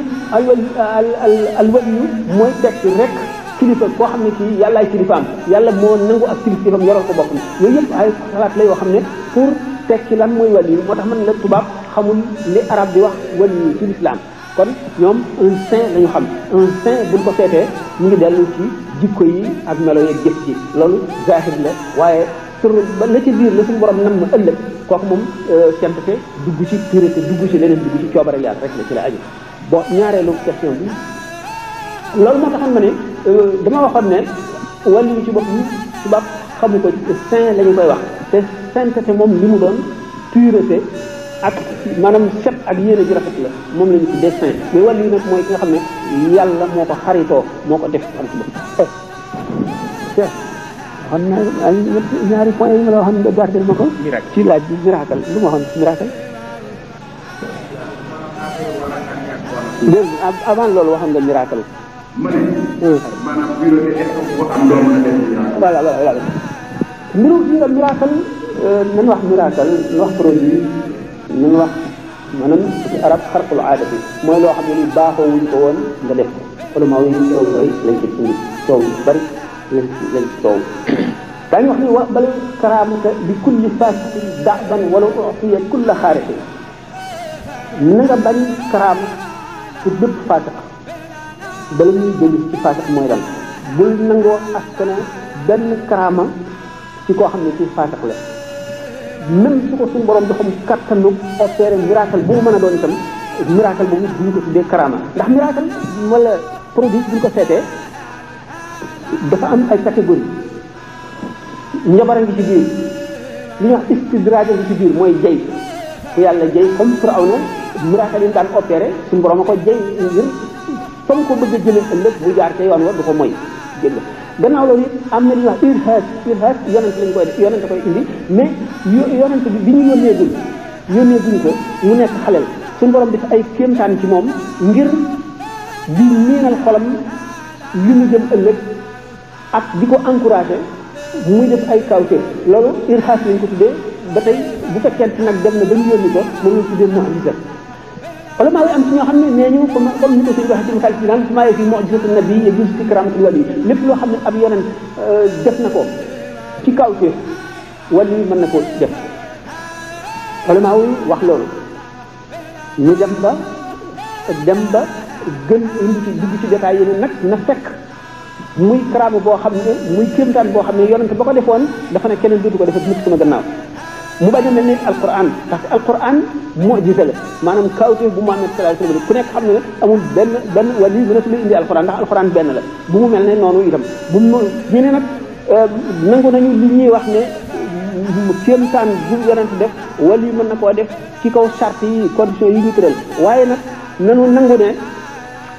al waliyu mooy tekki rek kilifa koo xam ne kii yàllaay kilifaam yàlla moo nangu ak kilifam yoral ko boppam yooyu yëpp ay xalaat la yoo xam ne pour tekki lan mooy waliyu moo tax man la tubaab xamul li arab di wax waliyu ci l'islam kon ñoom un saint la ñu xam un saint buñ ko seetee mu ngi dellu ci jikko yi ak melo yeeg jëf ji loolu zahir la waaye sur ba la ci biir la suñu borom nam ma ëllëg kooku moom sainteté dugg ci pureté dugg ci leneen dugg ci coobare yàlla rek la ci la aju bon ñaareelu question bi loolu moo taxoon ma ne dama waxoon ne waliyu ci boppam tubaab xamu ko saint la ñu koy wax te sainteté moom li mu doon pureté ak maanaam set ak yéene ji rafet la moom la ñu tuddee saint mais wàllu yi nag mooy ki nga xam ne yàlla moo ko xaritoo moo ko def xam ci bopp xam na ay ñaari point yi ma la waxoon nga gardel ma ko ci laaj bi miracle lu ma waxoon miracle dégg avant loolu waxoon nga miracle ma ne maanaam bureau est-ce que am doo mën a def miracle voilà miracle nañ wax miracle nañ wax produit nañ wax maanaam ci arab xarqul aada bi mooy loo xam ne ni baaxoo wuñ ko woon nga def ko wala maa wuñ coow bari lañ ci indi coow bari lañ ci coow daañu wax ni wa bal karaamaka bi kulli fasiqin da'ban wala u'tiya kulla xaariqi na nga bañ karaam pour bépp fasiq bala ñuy jëli ci fasiq mooy lan bul nangoo askane benn karaama ci koo xam ne ci fasiq la même su ko suñu borom joxum kattanu opéré miracle bu mu mën a doon itam miracle boobu duñu ko tuddee karama ndax miracle wala produit buñ ko seetee dafa am ay catégorie njabara ngi ci biir li ñuy wax istidraaj ngi ci biir mooy jay ku yàlla jay comme Firawna miracle yi daan opéré suñu borom a ko jay ngir fa mu ko bëgg a jëlee ëllëg bu jaar ca yoon wa du ko moy jël gannaaw loolu it am na li ñuy wax irhas yonent lañ koy def yonent koy indi mais yonent bi ñu yónnee duñ ko mu nekk xaleel suñu borom def ay kéemtaan ci moom ngir di miinal xolam li mu jëm ëllëg ak di ko encouragé muy def ay kawte loolu irhas lañ ko tuddee ba tey bu fekkente nag dem na ba ñu yónni ko moom lañ tuddee mu'jiza wala maa ngi am ci ñoo xam ne nee ñu comme ni ko suñu waxee ci misaal ci naan su ma fi mu'jizatu nabi yajuz fi karamatul wali lépp loo xam ne ab yonent def na ko ci kawte wali mën na ko def wala maa ngi wax loolu ñu dem ba gën indi ci dugg ci détails yi nag na fekk muy karaama boo xam ne muy kéemtaan boo xam ne yonent ba ko defoon dafa ne keneen dootu ko defee mukk sama gannaaw mu bañ a mel ni alquran parce que alquran mu'jiza la maanaam kawteef bu Muhammad sallallahu alayhi wasallam ku nekk xam ne amul benn wali mënatu la indi alquran ndax alquran benn la bu mu mel ne noonu itam bu mu ñu ne nag nangu nañu li ñuy wax ne kéemtaan bu yonent def wali mën na koo def ci kaw charte yi conditions yi ñu tëral waaye nag nanu nangu ne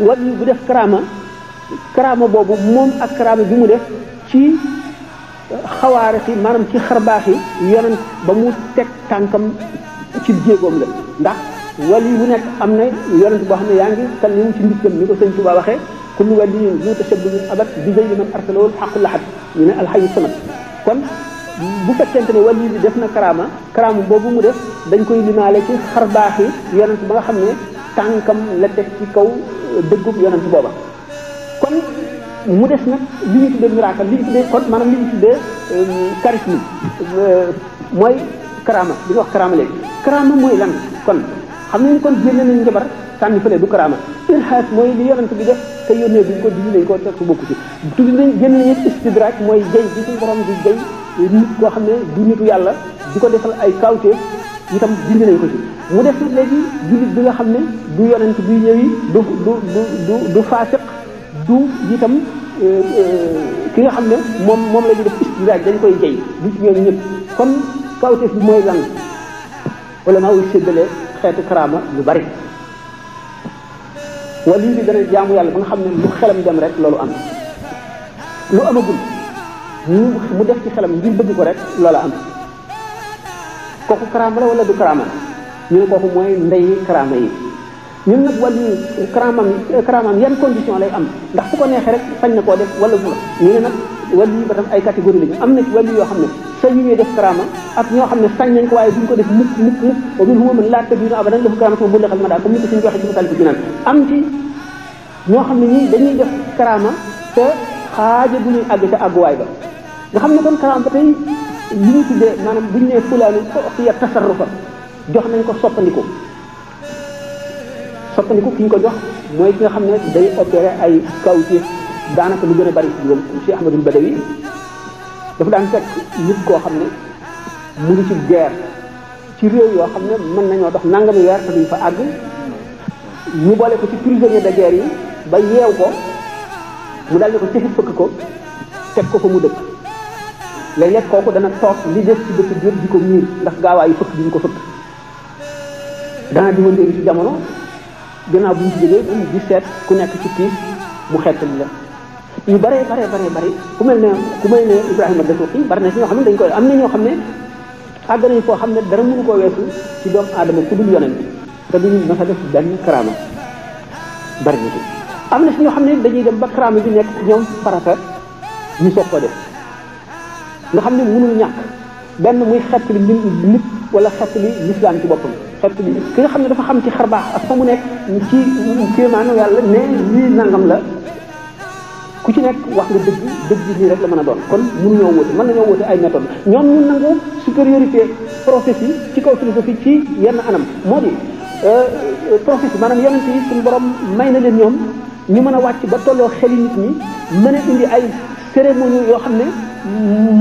wali bu def karaama boobu moom ak karaama bi mu def ci xawaare si maanaam ci xarbaax yi yonent ba mu teg tànkam ci jéegoom la ndax wali bu nekk am na yonent boo xam ne yaa ngi kallimu ci ndikkam ni ko sëñ Tuba waxee kullu waliyin zu tashabbuhin abat bi zeyli man arsalahu xaqu laxat ñu ne alxayu samat kon bu fekkente ne wali bi def na karaama boobu mu def dañ koy limaale ci xarbaax yi yonent ba nga xam ne tànkam la teg ci kaw dëggub yonent booba kon mu des nag li ñu tuddee miracle li ñu tuddee kon maanaam li ñu tuddee charisme mooy karaama li ñu wax karaama léegi karaama mooy lan kon xam nañu kon génne nañu njabar sànni fële du karaama irhaas mooy li yonent bi def te yónnee duñ ko dindi nañ ko teg bokku ci tuddi nañ génn nañu istidraaj mooy jëy bi suñu borom di jëy nit koo xam ne du nitu yàlla di ko defal ay kawteef itam dindi nañ ko ci mu def nag léegi jullit bi nga xam ne du yonent buy ñëwi du faasiq du itam ki nga xam ne moom la ñu def istidraaj dañ koy jëy du ci ñoom ñëpp kon kawteef bi mooy lan wala maa wuy séddale xeetu karaama lu bari wala lii bi dana jaamu yàlla ba nga xam ne lu xelam dem rek loolu am lu amagul mu def ci xelam ngir bëgg ko rek loola am kooku karaama la wala du karaama ñu ne kooku mooy ndeyi karaama yi ñun nag wàllu karaamam yan condition lay am ndax fu ko neexee rek sañ na koo def wala bu la ñu ne nag wàllu yi ba tam ay catégorie lañu am na ci wàllu yoo xam ne sañ ñu def karaama ak ñoo xam ne sañ nañ ko waaye duñ ko def mukk wa minhum man laa tabiinu abadan lahu karaamatu bu lexal ma daal comme ni ko suñu waxee ci masal bi junaan am ci ñoo xam ne ñii dañuy def karaama te xaaja bu ñuy àgg ca àgguwaay ba nga xam ne kon karaama ba tey li ñu tuddee maanaam buñ nee fulaanu fiya tasarrufa jox nañ ko soppandiku ki ñu ko jox mooy ki nga xam ne day opéré ay kawtéef daanaka lu gën a bari ci Cheikh Ahmadul Badawi dafa daan fekk nit koo xam ne mu ngi ci guerre ci réew yoo xam ne mën nañoo dox nangami weer te duñ fa àgg ñu boole ko ci prisonnier de guerre yi ba yeew ko mu daal di ko cëxit fëkk ko teg ko fa mu dëkk léeg-léeg kooku dana toog li des ci dëkk biir di ko miir ndax gaawaayu fëkk bi ñu ko fëkk dana di wëndeelu ci jamono gannaaw bu ñu ci jógee di seet ku nekk ci tiis mu xettali la yu bare ku mel ne Ibrahima Dasuuqi bari na si ñoo xam ne dañ koy am na ñoo xam ne àgg nañ foo xam ne dara mënu koo weesu ci doomu aadama ku dul yonent te duñu mës a def benn karaama bari na ci am na si ñoo xam ne dañuy dem ba karaama bi nekk ñoom farata ñu soog ko def nga xam ne mënul ñàkk benn muy xettali nit wala xettali lislaam ci boppam xettali ki nga xam ne dafa xam ci xarbaax ak fa mu nekk ci kéemaanu yàlla ne lii nangam la ku ci nekk wax nga dëgg lii rek la mën a doon kon mënuñoo wóote mën nañoo wóote ay méthode ñoom ñu nangu supériorité prophétie ci kaw philosophie ci yenn anam moo di prophétie maanaam yonent yi suñu borom may na leen ñoom ñu mën a wàcc ba tolloo xeli nit ñi mën a indi ay cérémonie yoo xam ne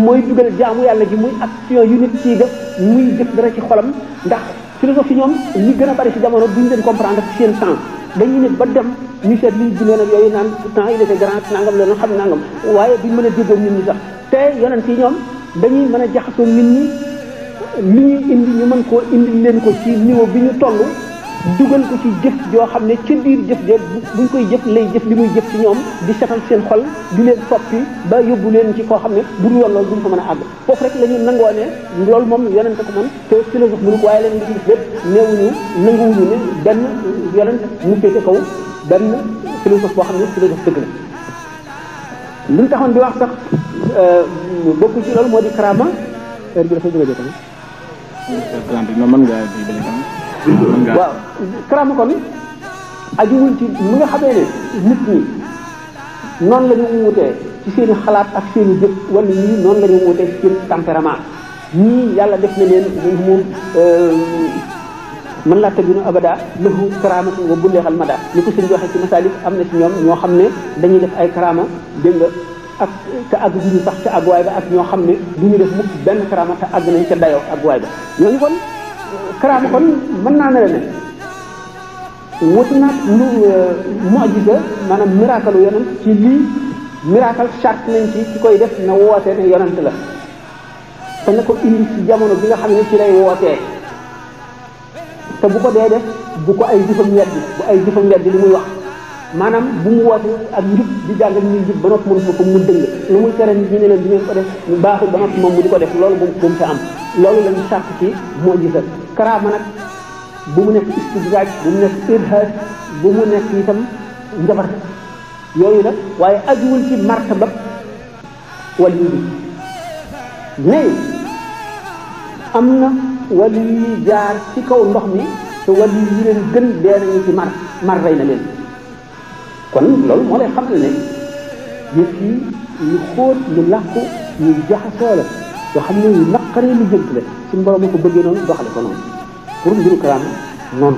mooy dugal jaamu yàlla gi muy action yu nit ciy def muy def dara ci xolam ndax philosophie ñoom li gën a bari ci jamono duñ leen comprendre ci seen temps dañuy ne ba dem ñu seet liñ bindoon ak yooyu naan temps il était grand nangam la xam nangam waaye duñ mën a déggoo nit ñi sax te yonent yi ñoom dañuy mën a jaxasoo nit ñi li ñuy indi ñu mën koo indi leen ko ci niveau bi ñu toll dugal ko ci jëf joo xam ne ci biir jëf de buñ koy jëf lay jëf li muy jëf ci ñoom di setal seen xol di leen soppi ba yóbbu leen ci koo xam ne bu dul woon loolu duñ ko mën a àgg foofu rek la ñu nangoo ne loolu moom yonent ko mën te philosophe mënu ko waaye leen li ci def lépp néewuñu nanguwuñu ne benn yonent mu féete kaw benn philosophe boo xam ne philosophe dëgg la li ñu taxoon di wax sax bokku ci loolu moo di karaama heure bi dafay bëgg a jot waaw karaama kon ajuwul ci mi nga xamee ne nit ñi noonu la ñu wutee ci seen i xalaat ak seen i jëf wala ñii noonu la ñu wutee ci seen tempérament ñii yàlla def na leen moom man laa tabinu abada lahu karaamatu wa bulleexal mada ni ko sëñ waxee ci masalik am na ci ñoom ñoo xam ne dañuy def ay karaama dégg nga ak te àgg duñu sax ca àgguwaay ba ak ñoo xam ne duñu def mukk benn karaama te àgg nañ ca dayoo àgguwaay ba ñooñu kon karaama kon mën naa ne la ne wutu nag lu mu'jiza maanaam miracle u yonent ci lii miracle charte nañ ci koy def na wootee ne yonent la te na ko indi ci jamono bi nga xam ne ci lay wootee te bu ko dee def bu ko ay jëfam weddi bu ay jëfam weddi li muy wax maanaam bu mu woote ak njub di jàngal ñuy njub ba noppi mënu ko mu dëng lu muy tere nit ñi ne leen di ngeen ko def mu baaxul ba noppi moom mu di ko def loolu bu mu fi am loolu lañu sàkk ci mu'jiza karaama nag bu mu nekk istidraaj bu mu nekk irhaas bu mu nekk itam njabar yooyu nag waaye ajuwul ci martaba wali bi mais am na wali yi jaar ci kaw ndox mi te wali yi leen gën dee nañu ci mar rey na leen kon loolu moo lay xam ne yëf yi yu xóot yu làkku yu jaxasoo la yoo xam ne yu naqaree lu jënt la suñu borom a ko bëggee noonu doxale ko noonu pour mbiru karaama noonu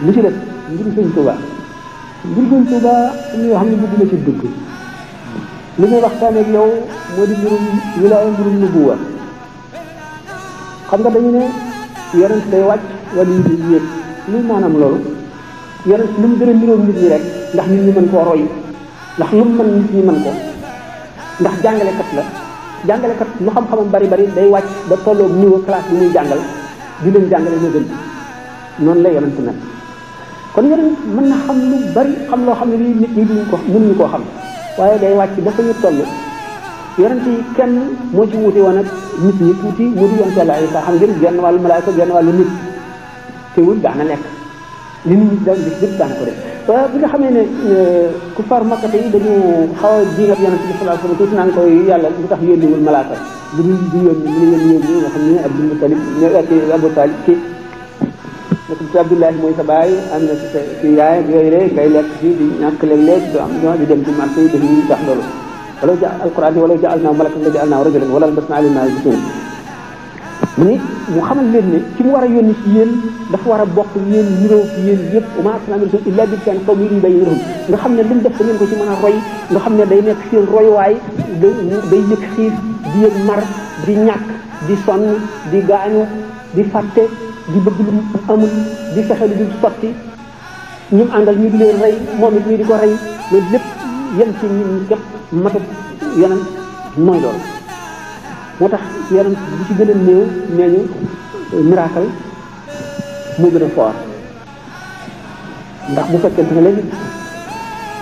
lu ci def mbiru Sëñ Tuuba suñuy xam ne bëgg na ci dugg li may waxtaan ak yow moo di mbirum wilaaya mbirum nubuwa xam nga dañu ne yonent day wàcc wala yi di yéeg lu maanaam loolu yonent lu mu gën a niroog nit ñi rek ndax nit ñi mën koo roy ndax lu mu mën nit ñi mën ko ndax jàngalekat la jàngalekat lu xam-xamam bari bari day wàcc ba tolloog niveau classe bi muy jàngal di leen jàngale na gën noonu la yonent nag kon yonent mën na xam lu bari xam loo xam ne lii nit ñi duñ ko mënuñu koo xam waaye day wàcc ba fa ñu toll yonent yi kenn moo ci wuute woon ak nit ñi tuuti mu di yonent Yàlla Isaa xam ngeen genn wàllu malaaka genn wàllu nit teewul daana lekk li nit ñi daan gis lépp daana ko def waaye bi nga xamee ne ku far makkate yi dañu xaw a jiingat yonent bi sallallahu alayhi wasallam tuuti naan koy yàlla lu tax yónniwul malaaka lu dul di yónni mu ne yónni nga xam ne Abdul Mutalib Abu Talib kii nekk Abdullahi mooy sa baay am na ci yaay yooyu rek ngay lekk fii di ñàkk léeg-léeg du am di dem ci marché yi def yi tax loolu wala ja alquran yi wala ja'alnaahu malakan la ja'alnaahu rajulan wala albasnaa alayhim maa yalbisuun mu ni mu xamal leen ne ci mu war a yónni ci yéen dafa war a bokk yéen niroo ci yéen yëpp wa maa arsalnaa min rasuulin illaa bilisaani qawmihi liyubayyina lahum nga xam ne lu mu def da ngeen ko ci mën a roy nga xam ne day nekk seen roywaay day yëg xiif di yëg mar di ñàkk di sonn di gaañu di fàtte di bëgg lu amul di fexe lu dul sotti ñu àndal ñu di leen rey moom it ñu di ko rey loolu lépp yem ci ñun képp matut yonent mooy loolu moo tax yonent bu ci gën a néew nee ñu miracle moo gën a fort ndax bu fekkente ne léegi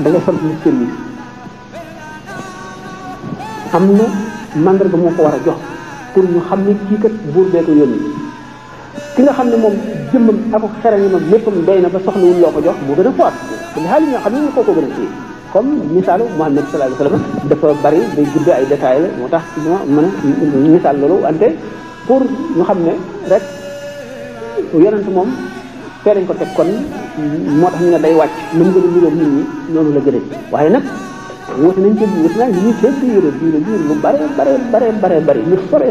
da ngay sant nit service am na mandarga moo ko war a jox pour ñu xam ne kii kat buur bee ko yónni ki nga xam ne moom jëmmam ak xereñ yi moom léppam doy na ba soxlawul loo ko jox moo gën a fort te xaalis ñoo xam ne koo gën a téye comme misaalu Muhammad sallallahu alayhi wasallam dafa bari day gudd ay détails la moo tax moo mën a misaal loolu wante pour ñu xam ne rek yonent moom fee dañ ko teg kon moo tax ñu ne day wàcc lu mu gën a niróog nit ñi noonu la gënee waaye nag wuute nañ ci wuute naa ñu ci biir lu bare bari lu sore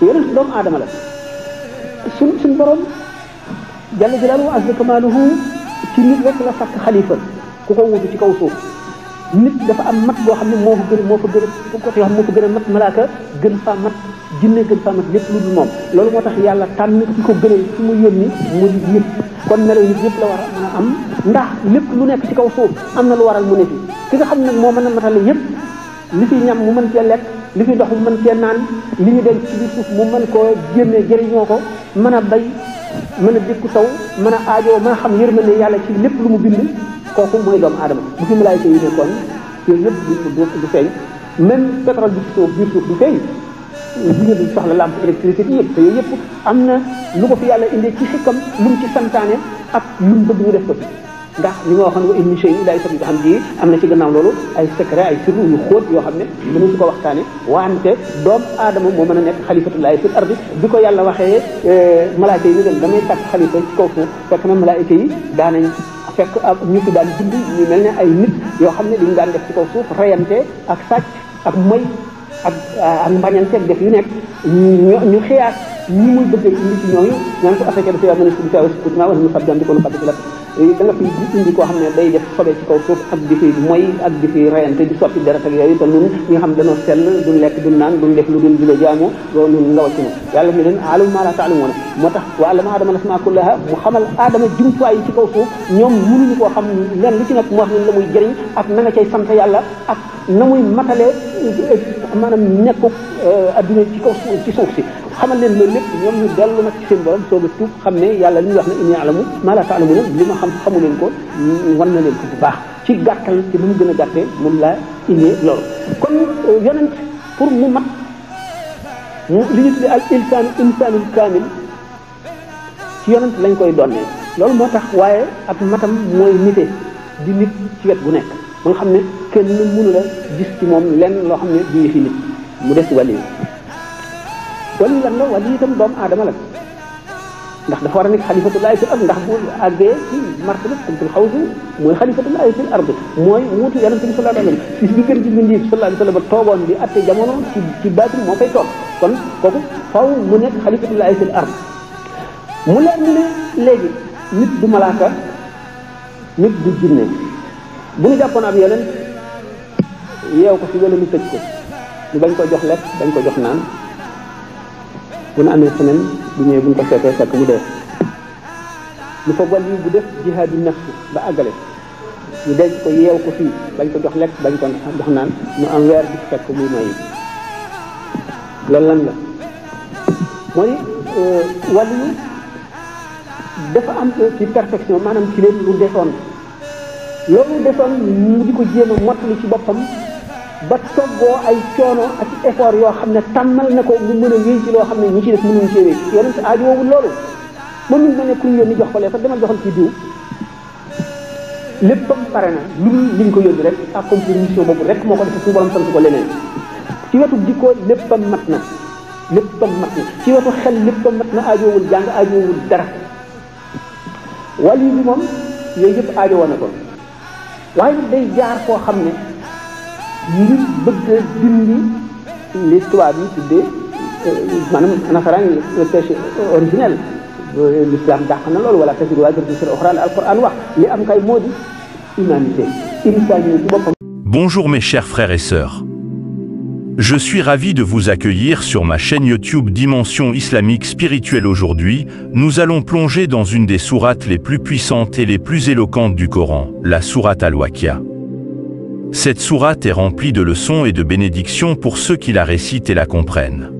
yonent doomu aadama la suñ borom jalla jalaaluhu wa azza kamaaluhu ci nit rek la sàkk xalifa ku ko wutu ci kaw suuf nit dafa am mat boo xam ne moo fa gën a mat malaaka gën faa mat jinne gën faa mat lépp lu dul moom loolu moo tax yàlla tànn ki ko gënal ci mu yónni mu di nit kon melo nit yëpp la war a mën a am ndax lépp lu nekk ci kaw suuf am na lu waral mu ne fi ki nga xam ne nag moo mën a matale yëpp li fi ñam mu mën cee lekk li fi dox mu mën cee naan li ñu denc ci biir suuf mu mën koo génnee jëriñoo ko mën a bay mën a dékku taw mën a aajoo mën a xam yërmande yàlla ci lépp lu mu bind kooku mooy doomu aadama bu fi malaayika yi nekkoon yooyu yëpp du feeñ même pétrole bi ci suuf biir suuf du feeñ bi nga du soxla lampe électricité yëpp te yooyu yëpp am na lu ko fi yàlla indee ci xikkam lu mu ci santaane ak lu mu bëgg ñu def ko ci ndax li nga waxoon wa in min shay'in illaa yusabbihu bihamdihi am na ci gannaaw loolu ay secret ay sirru yu xóot yoo xam ne mënu su ko waxtaane wante doomu aadama moo mën a nekk xalifatullahi fil ardi bi ko yàlla waxee malaayika yi ñu dem damay tàkk xalifa ci kaw suuf fekk na malaayika yi daanañ fekk ñu fi daan dund ñu mel ne ay nit yoo xam ne dañu daan def ci kaw suuf reyante ak sàcc ak moy ak mbañante ak def yu nekk ñu xiyaat ñi muy bëgg indi ci ñooñu ñaan ko affecté dafa mën a sudi taw sutma wala mu fab jam di ko lu xabbi ci la da nga fi indi koo xam ne day def sobee ci kaw suuf ak di fi moy ak di fi reyante di sotti deret ak yooyu te ñun ñi nga xam dañoo sell duñ lekk duñ naan duñ def lu dul di la jaamu loolu ñun nga wàcc na yàlla ne leen aalamu maa laa ta'lamuuna moo tax wa allama aadama al-asmaa kullahaa mu xamal aadama jumtuwaay yi ci kaw suuf ñoom mënuñu koo xam leen lu ci nekk mu wax leen la muy jëriñ ak na nga cay sant yàlla ak na muy matalee maanaam nekku adduna ci kaw suuf ci suuf si xamal leen loolu lépp ñoom ñu dellu nag ci seen borom soog a tuub xam ne yàlla li ñuy wax ne inni a'lamu maa laa ta'lamuuna li ma xam xamu leen ko wan na leen ko bu baax ci gàttal ci nu mu gën a gàttee moom laa indee loolu kon yonent pour mu mat li ñu tuddee al insaanul kaamil ci yonent lañ koy donnee loolu moo tax waaye ak matam mooy nite di nit ci wet gu nekk ba nga xam ne kenn mënu la gis ci moom lenn loo xam ne du yëfi nit mu des wàll yi wàll lan la wàll yi itam doomu aadama la ndax dafa war a nekk xalifatullahi fil ard ndax bu àggee ci martaba kuntul xawsu mooy xalifatullahi fil ard mooy wuutu yonente bi sallallahu alayhi wa sallam si bi gën ci bindi sallallahu alayhi wa sallam toogoon di atte jamono ci baatin moo fay toog kon kooku faw mu nekk xalifatullahi fil ard mu leer mu ne léegi nit du malaaka nit du jinne bu ñu jàppoon ab yonent yeew ko fi wala ñu tëj ko ñu bañ ko jox lekk bañ ko jox naan bu nu amee semaine bu ñëwee bu ñu ko seetee fekk mu dee lu fa wàll yi bu def jihaadu nafs ba àggale ñu denc ko yeew ko fii bañ ko jox lekk bañ ko jox naan mu am weer bi fekk muy noyyi loolu lan la mooy wàll yi dafa am ci perfection maanaam ci leen lu desoon loolu desoon mu di ko jéem a mottali ci boppam ba toggoo ay coono ak effort yoo xam ne tàmmal na ko mu mën a wéy ci loo xam ne ñi ci def mënuñ cee wéy yonent aajo woowul loolu moom nit ma ne ku ñu yónni jox ko lee sax demal joxal ci diw léppam pare na lu liñ ko yónni rek accomplir mission boobu rek moo ko def suñu borom sant ko leneen ci wetu jikko léppam mat na ci wetu xel léppam mat na aajowul jàng aajowul dara wàll yi bi moom yooyu yëpp aajo woon na ko waaye nag day jaar foo xam ne ngir bëgg a dindi li tubaab yi tuddee maanaam nasaraan le péché originel l'islam dàq na loolu wala tasiru waziratun wizra ukhra alquran wax li am kay moo di humanité insani ci boppam. Bonjour mes chers frères et sœurs. Je suis ravi de vous accueillir sur ma chaîne YouTube Dimension Islamique Spirituelle. Aujourd'hui, nous allons plonger dans une des sourates les plus puissantes et les plus éloquentes du Coran, la sourate Al-Waqi'a. Cette sourate est remplie de leçons et de bénédictions pour ceux qui la récitent et la comprennent.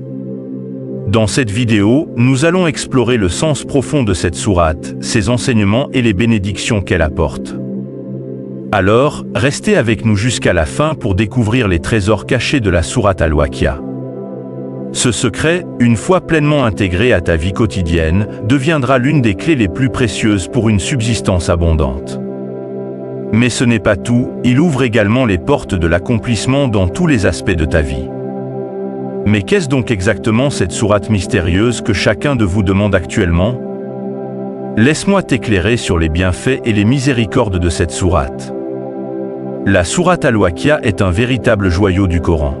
Dans cette vidéo, nous allons explorer le sens profond de cette sourate, ses enseignements et les bénédictions qu'elle apporte. Alors, restez avec nous jusqu'à la fin pour découvrir les trésors cachés de la sourate Al-Waqi'a. Ce secret, une fois pleinement intégré à ta vie quotidienne, deviendra l'une des clés les plus précieuses pour une subsistance abondante. Mais ce n'est pas tout, il ouvre également les portes de l'accomplissement dans tous les aspects de ta vie. Mais qu'est-ce donc exactement cette sourate mystérieuse que chacun de vous demande actuellement? Laisse-moi t'éclairer sur les bienfaits et les miséricordes de cette sourate. La sourate Al-Waqi'a est un véritable joyau du Coran.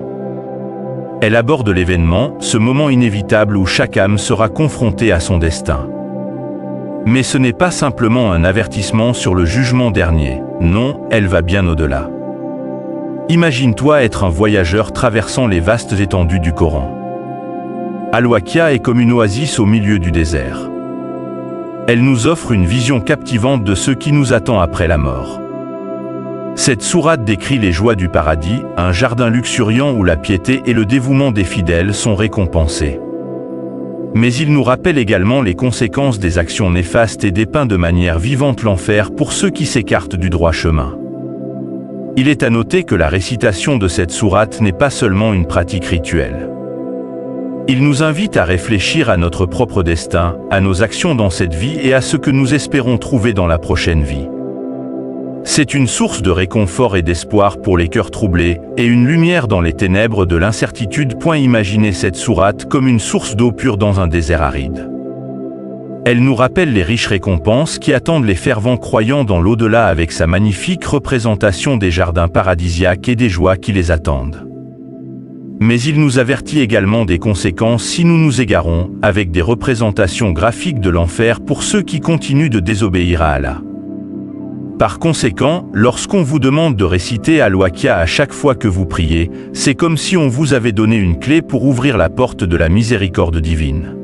Elle aborde l'événement, ce moment inévitable où chaque âme sera confrontée à son destin. Mais ce n'est pas simplement un avertissement sur le jugement dernier, non, elle va bien au-delà. Imagine-toi être un voyageur traversant les vastes étendues du Coran. Al-Waqi'a est comme une oasis au milieu du désert. Elle nous offre une vision captivante de ce qui nous attend après la mort. Cette sourate décrit les joies du paradis, un jardin luxuriant où la piété et le dévouement des fidèles sont récompensés. Mais il nous rappelle également les conséquences des actions néfastes et dépeint de manière vivante l'enfer pour ceux qui s'écartent du droit chemin. Il est à noter que la récitation de cette sourate n'est pas seulement une pratique rituelle. Il nous invite à réfléchir à notre propre destin, à nos actions dans cette vie et à ce que nous espérons trouver dans la prochaine vie. C'est une source de réconfort et d'espoir pour les cœurs troublés, et une lumière dans les ténèbres de l'incertitude. Imaginez cette sourate comme une source d'eau pure dans un désert aride. Elle nous rappelle les riches récompenses qui attendent les fervents croyants dans l'au-delà avec sa magnifique représentation des jardins paradisiaques et des joies qui les attendent. Mais il nous avertit également des conséquences si nous nous égarons, avec des représentations graphiques de l'enfer pour ceux qui continuent de désobéir à Allah. Par conséquent, lorsqu'on vous demande de réciter Al-Waqi'a à chaque fois que vous priez, c'est comme si on vous avait donné une clé pour ouvrir la porte de la miséricorde divine.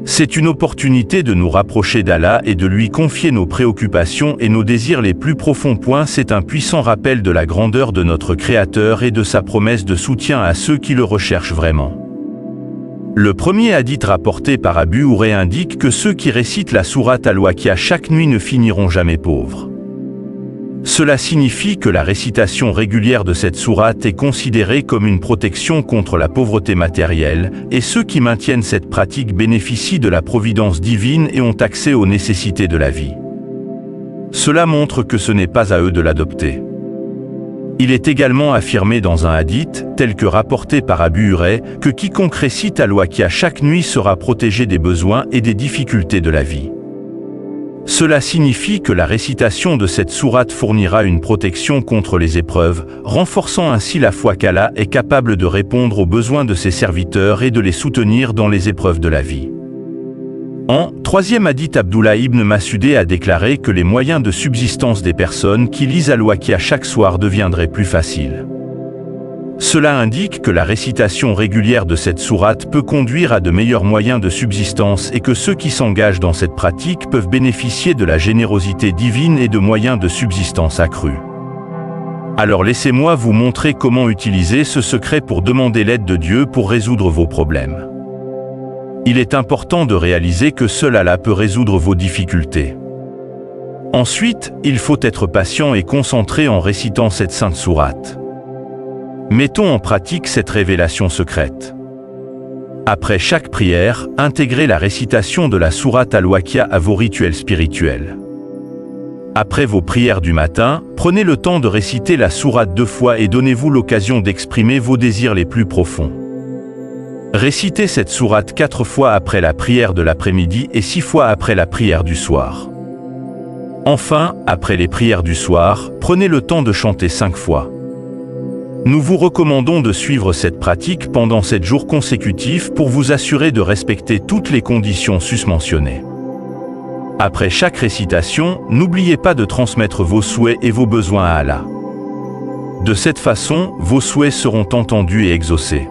C'est une opportunité de nous rapprocher d'Allah et de lui confier nos préoccupations et nos désirs les plus profonds. C'est un puissant rappel de la grandeur de notre Créateur et de sa promesse de soutien à ceux qui le recherchent vraiment. Le premier hadith rapporté par Abu Huraira indique que ceux qui récitent la sourate Al-Waqi'a chaque nuit ne finiront jamais pauvres. Cela signifie que la récitation régulière de cette sourate est considérée comme une protection contre la pauvreté matérielle, et ceux qui maintiennent cette pratique bénéficient de la providence divine et ont accès aux nécessités de la vie. Cela montre que ce n'est pas à eux de l'adopter. Il est également affirmé dans un hadith, tel que rapporté par Abu Huraira, que quiconque récite Al-Waqi'a chaque nuit sera protégé des besoins et des difficultés de la vie. Cela signifie que la récitation de cette sourate fournira une protection contre les épreuves, renforçant ainsi la foi qu'Allah est capable de répondre aux besoins de ses serviteurs et de les soutenir dans les épreuves de la vie. En troisième hadith, Abdullah ibn Mas'ud a déclaré que les moyens de subsistance des personnes qui lisent Al-Waqi'a chaque soir deviendraient plus faciles. Cela indique que la récitation régulière de cette sourate peut conduire à de meilleurs moyens de subsistance et que ceux qui s'engagent dans cette pratique peuvent bénéficier de la générosité divine et de moyens de subsistance accrus. Alors laissez-moi vous montrer comment utiliser ce secret pour demander l'aide de Dieu pour résoudre vos problèmes. Il est important de réaliser que seul Allah peut résoudre vos difficultés. Ensuite, il faut être patient et concentré en récitant cette sainte sourate. Mettons en pratique cette révélation secrète. Après chaque prière, intégrez la récitation de la sourate Al-Waqi'a à vos rituels spirituels. Après vos prières du matin, prenez le temps de réciter la sourate 2 fois et donnez-vous l'occasion d'exprimer vos désirs les plus profonds. Récitez cette sourate 4 fois après la prière de l'après-midi et 6 fois après la prière du soir. Enfin, après les prières du soir, prenez le temps de chanter 5 fois. Nous vous recommandons de suivre cette pratique pendant 7 jours consécutifs pour vous assurer de respecter toutes les conditions susmentionnées. Après chaque récitation, n'oubliez pas de transmettre vos souhaits et vos besoins à Allah. De cette façon, vos souhaits seront entendus et exaucés.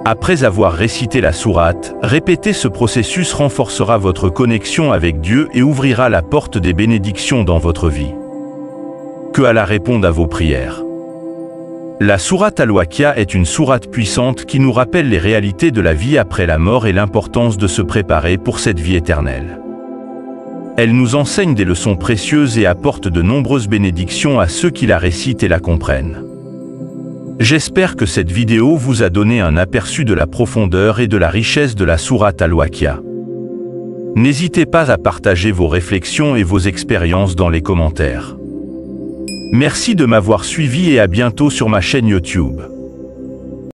Après avoir récité la sourate, répéter ce processus renforcera votre connexion avec Dieu et ouvrira la porte des bénédictions dans votre vie. Que Allah réponde à vos prières. La sourate Al-Waqi'a est une sourate puissante qui nous rappelle les réalités de la vie après la mort et l'importance de se préparer pour cette vie éternelle. Elle nous enseigne des leçons précieuses et apporte de nombreuses bénédictions à ceux qui la récitent et la comprennent. J'espère que cette vidéo vous a donné un aperçu de la profondeur et de la richesse de la sourate Al-Waqi'a. N'hésitez pas à partager vos réflexions et vos expériences dans les commentaires. Merci de m'avoir suivi et à bientôt sur ma chaîne YouTube.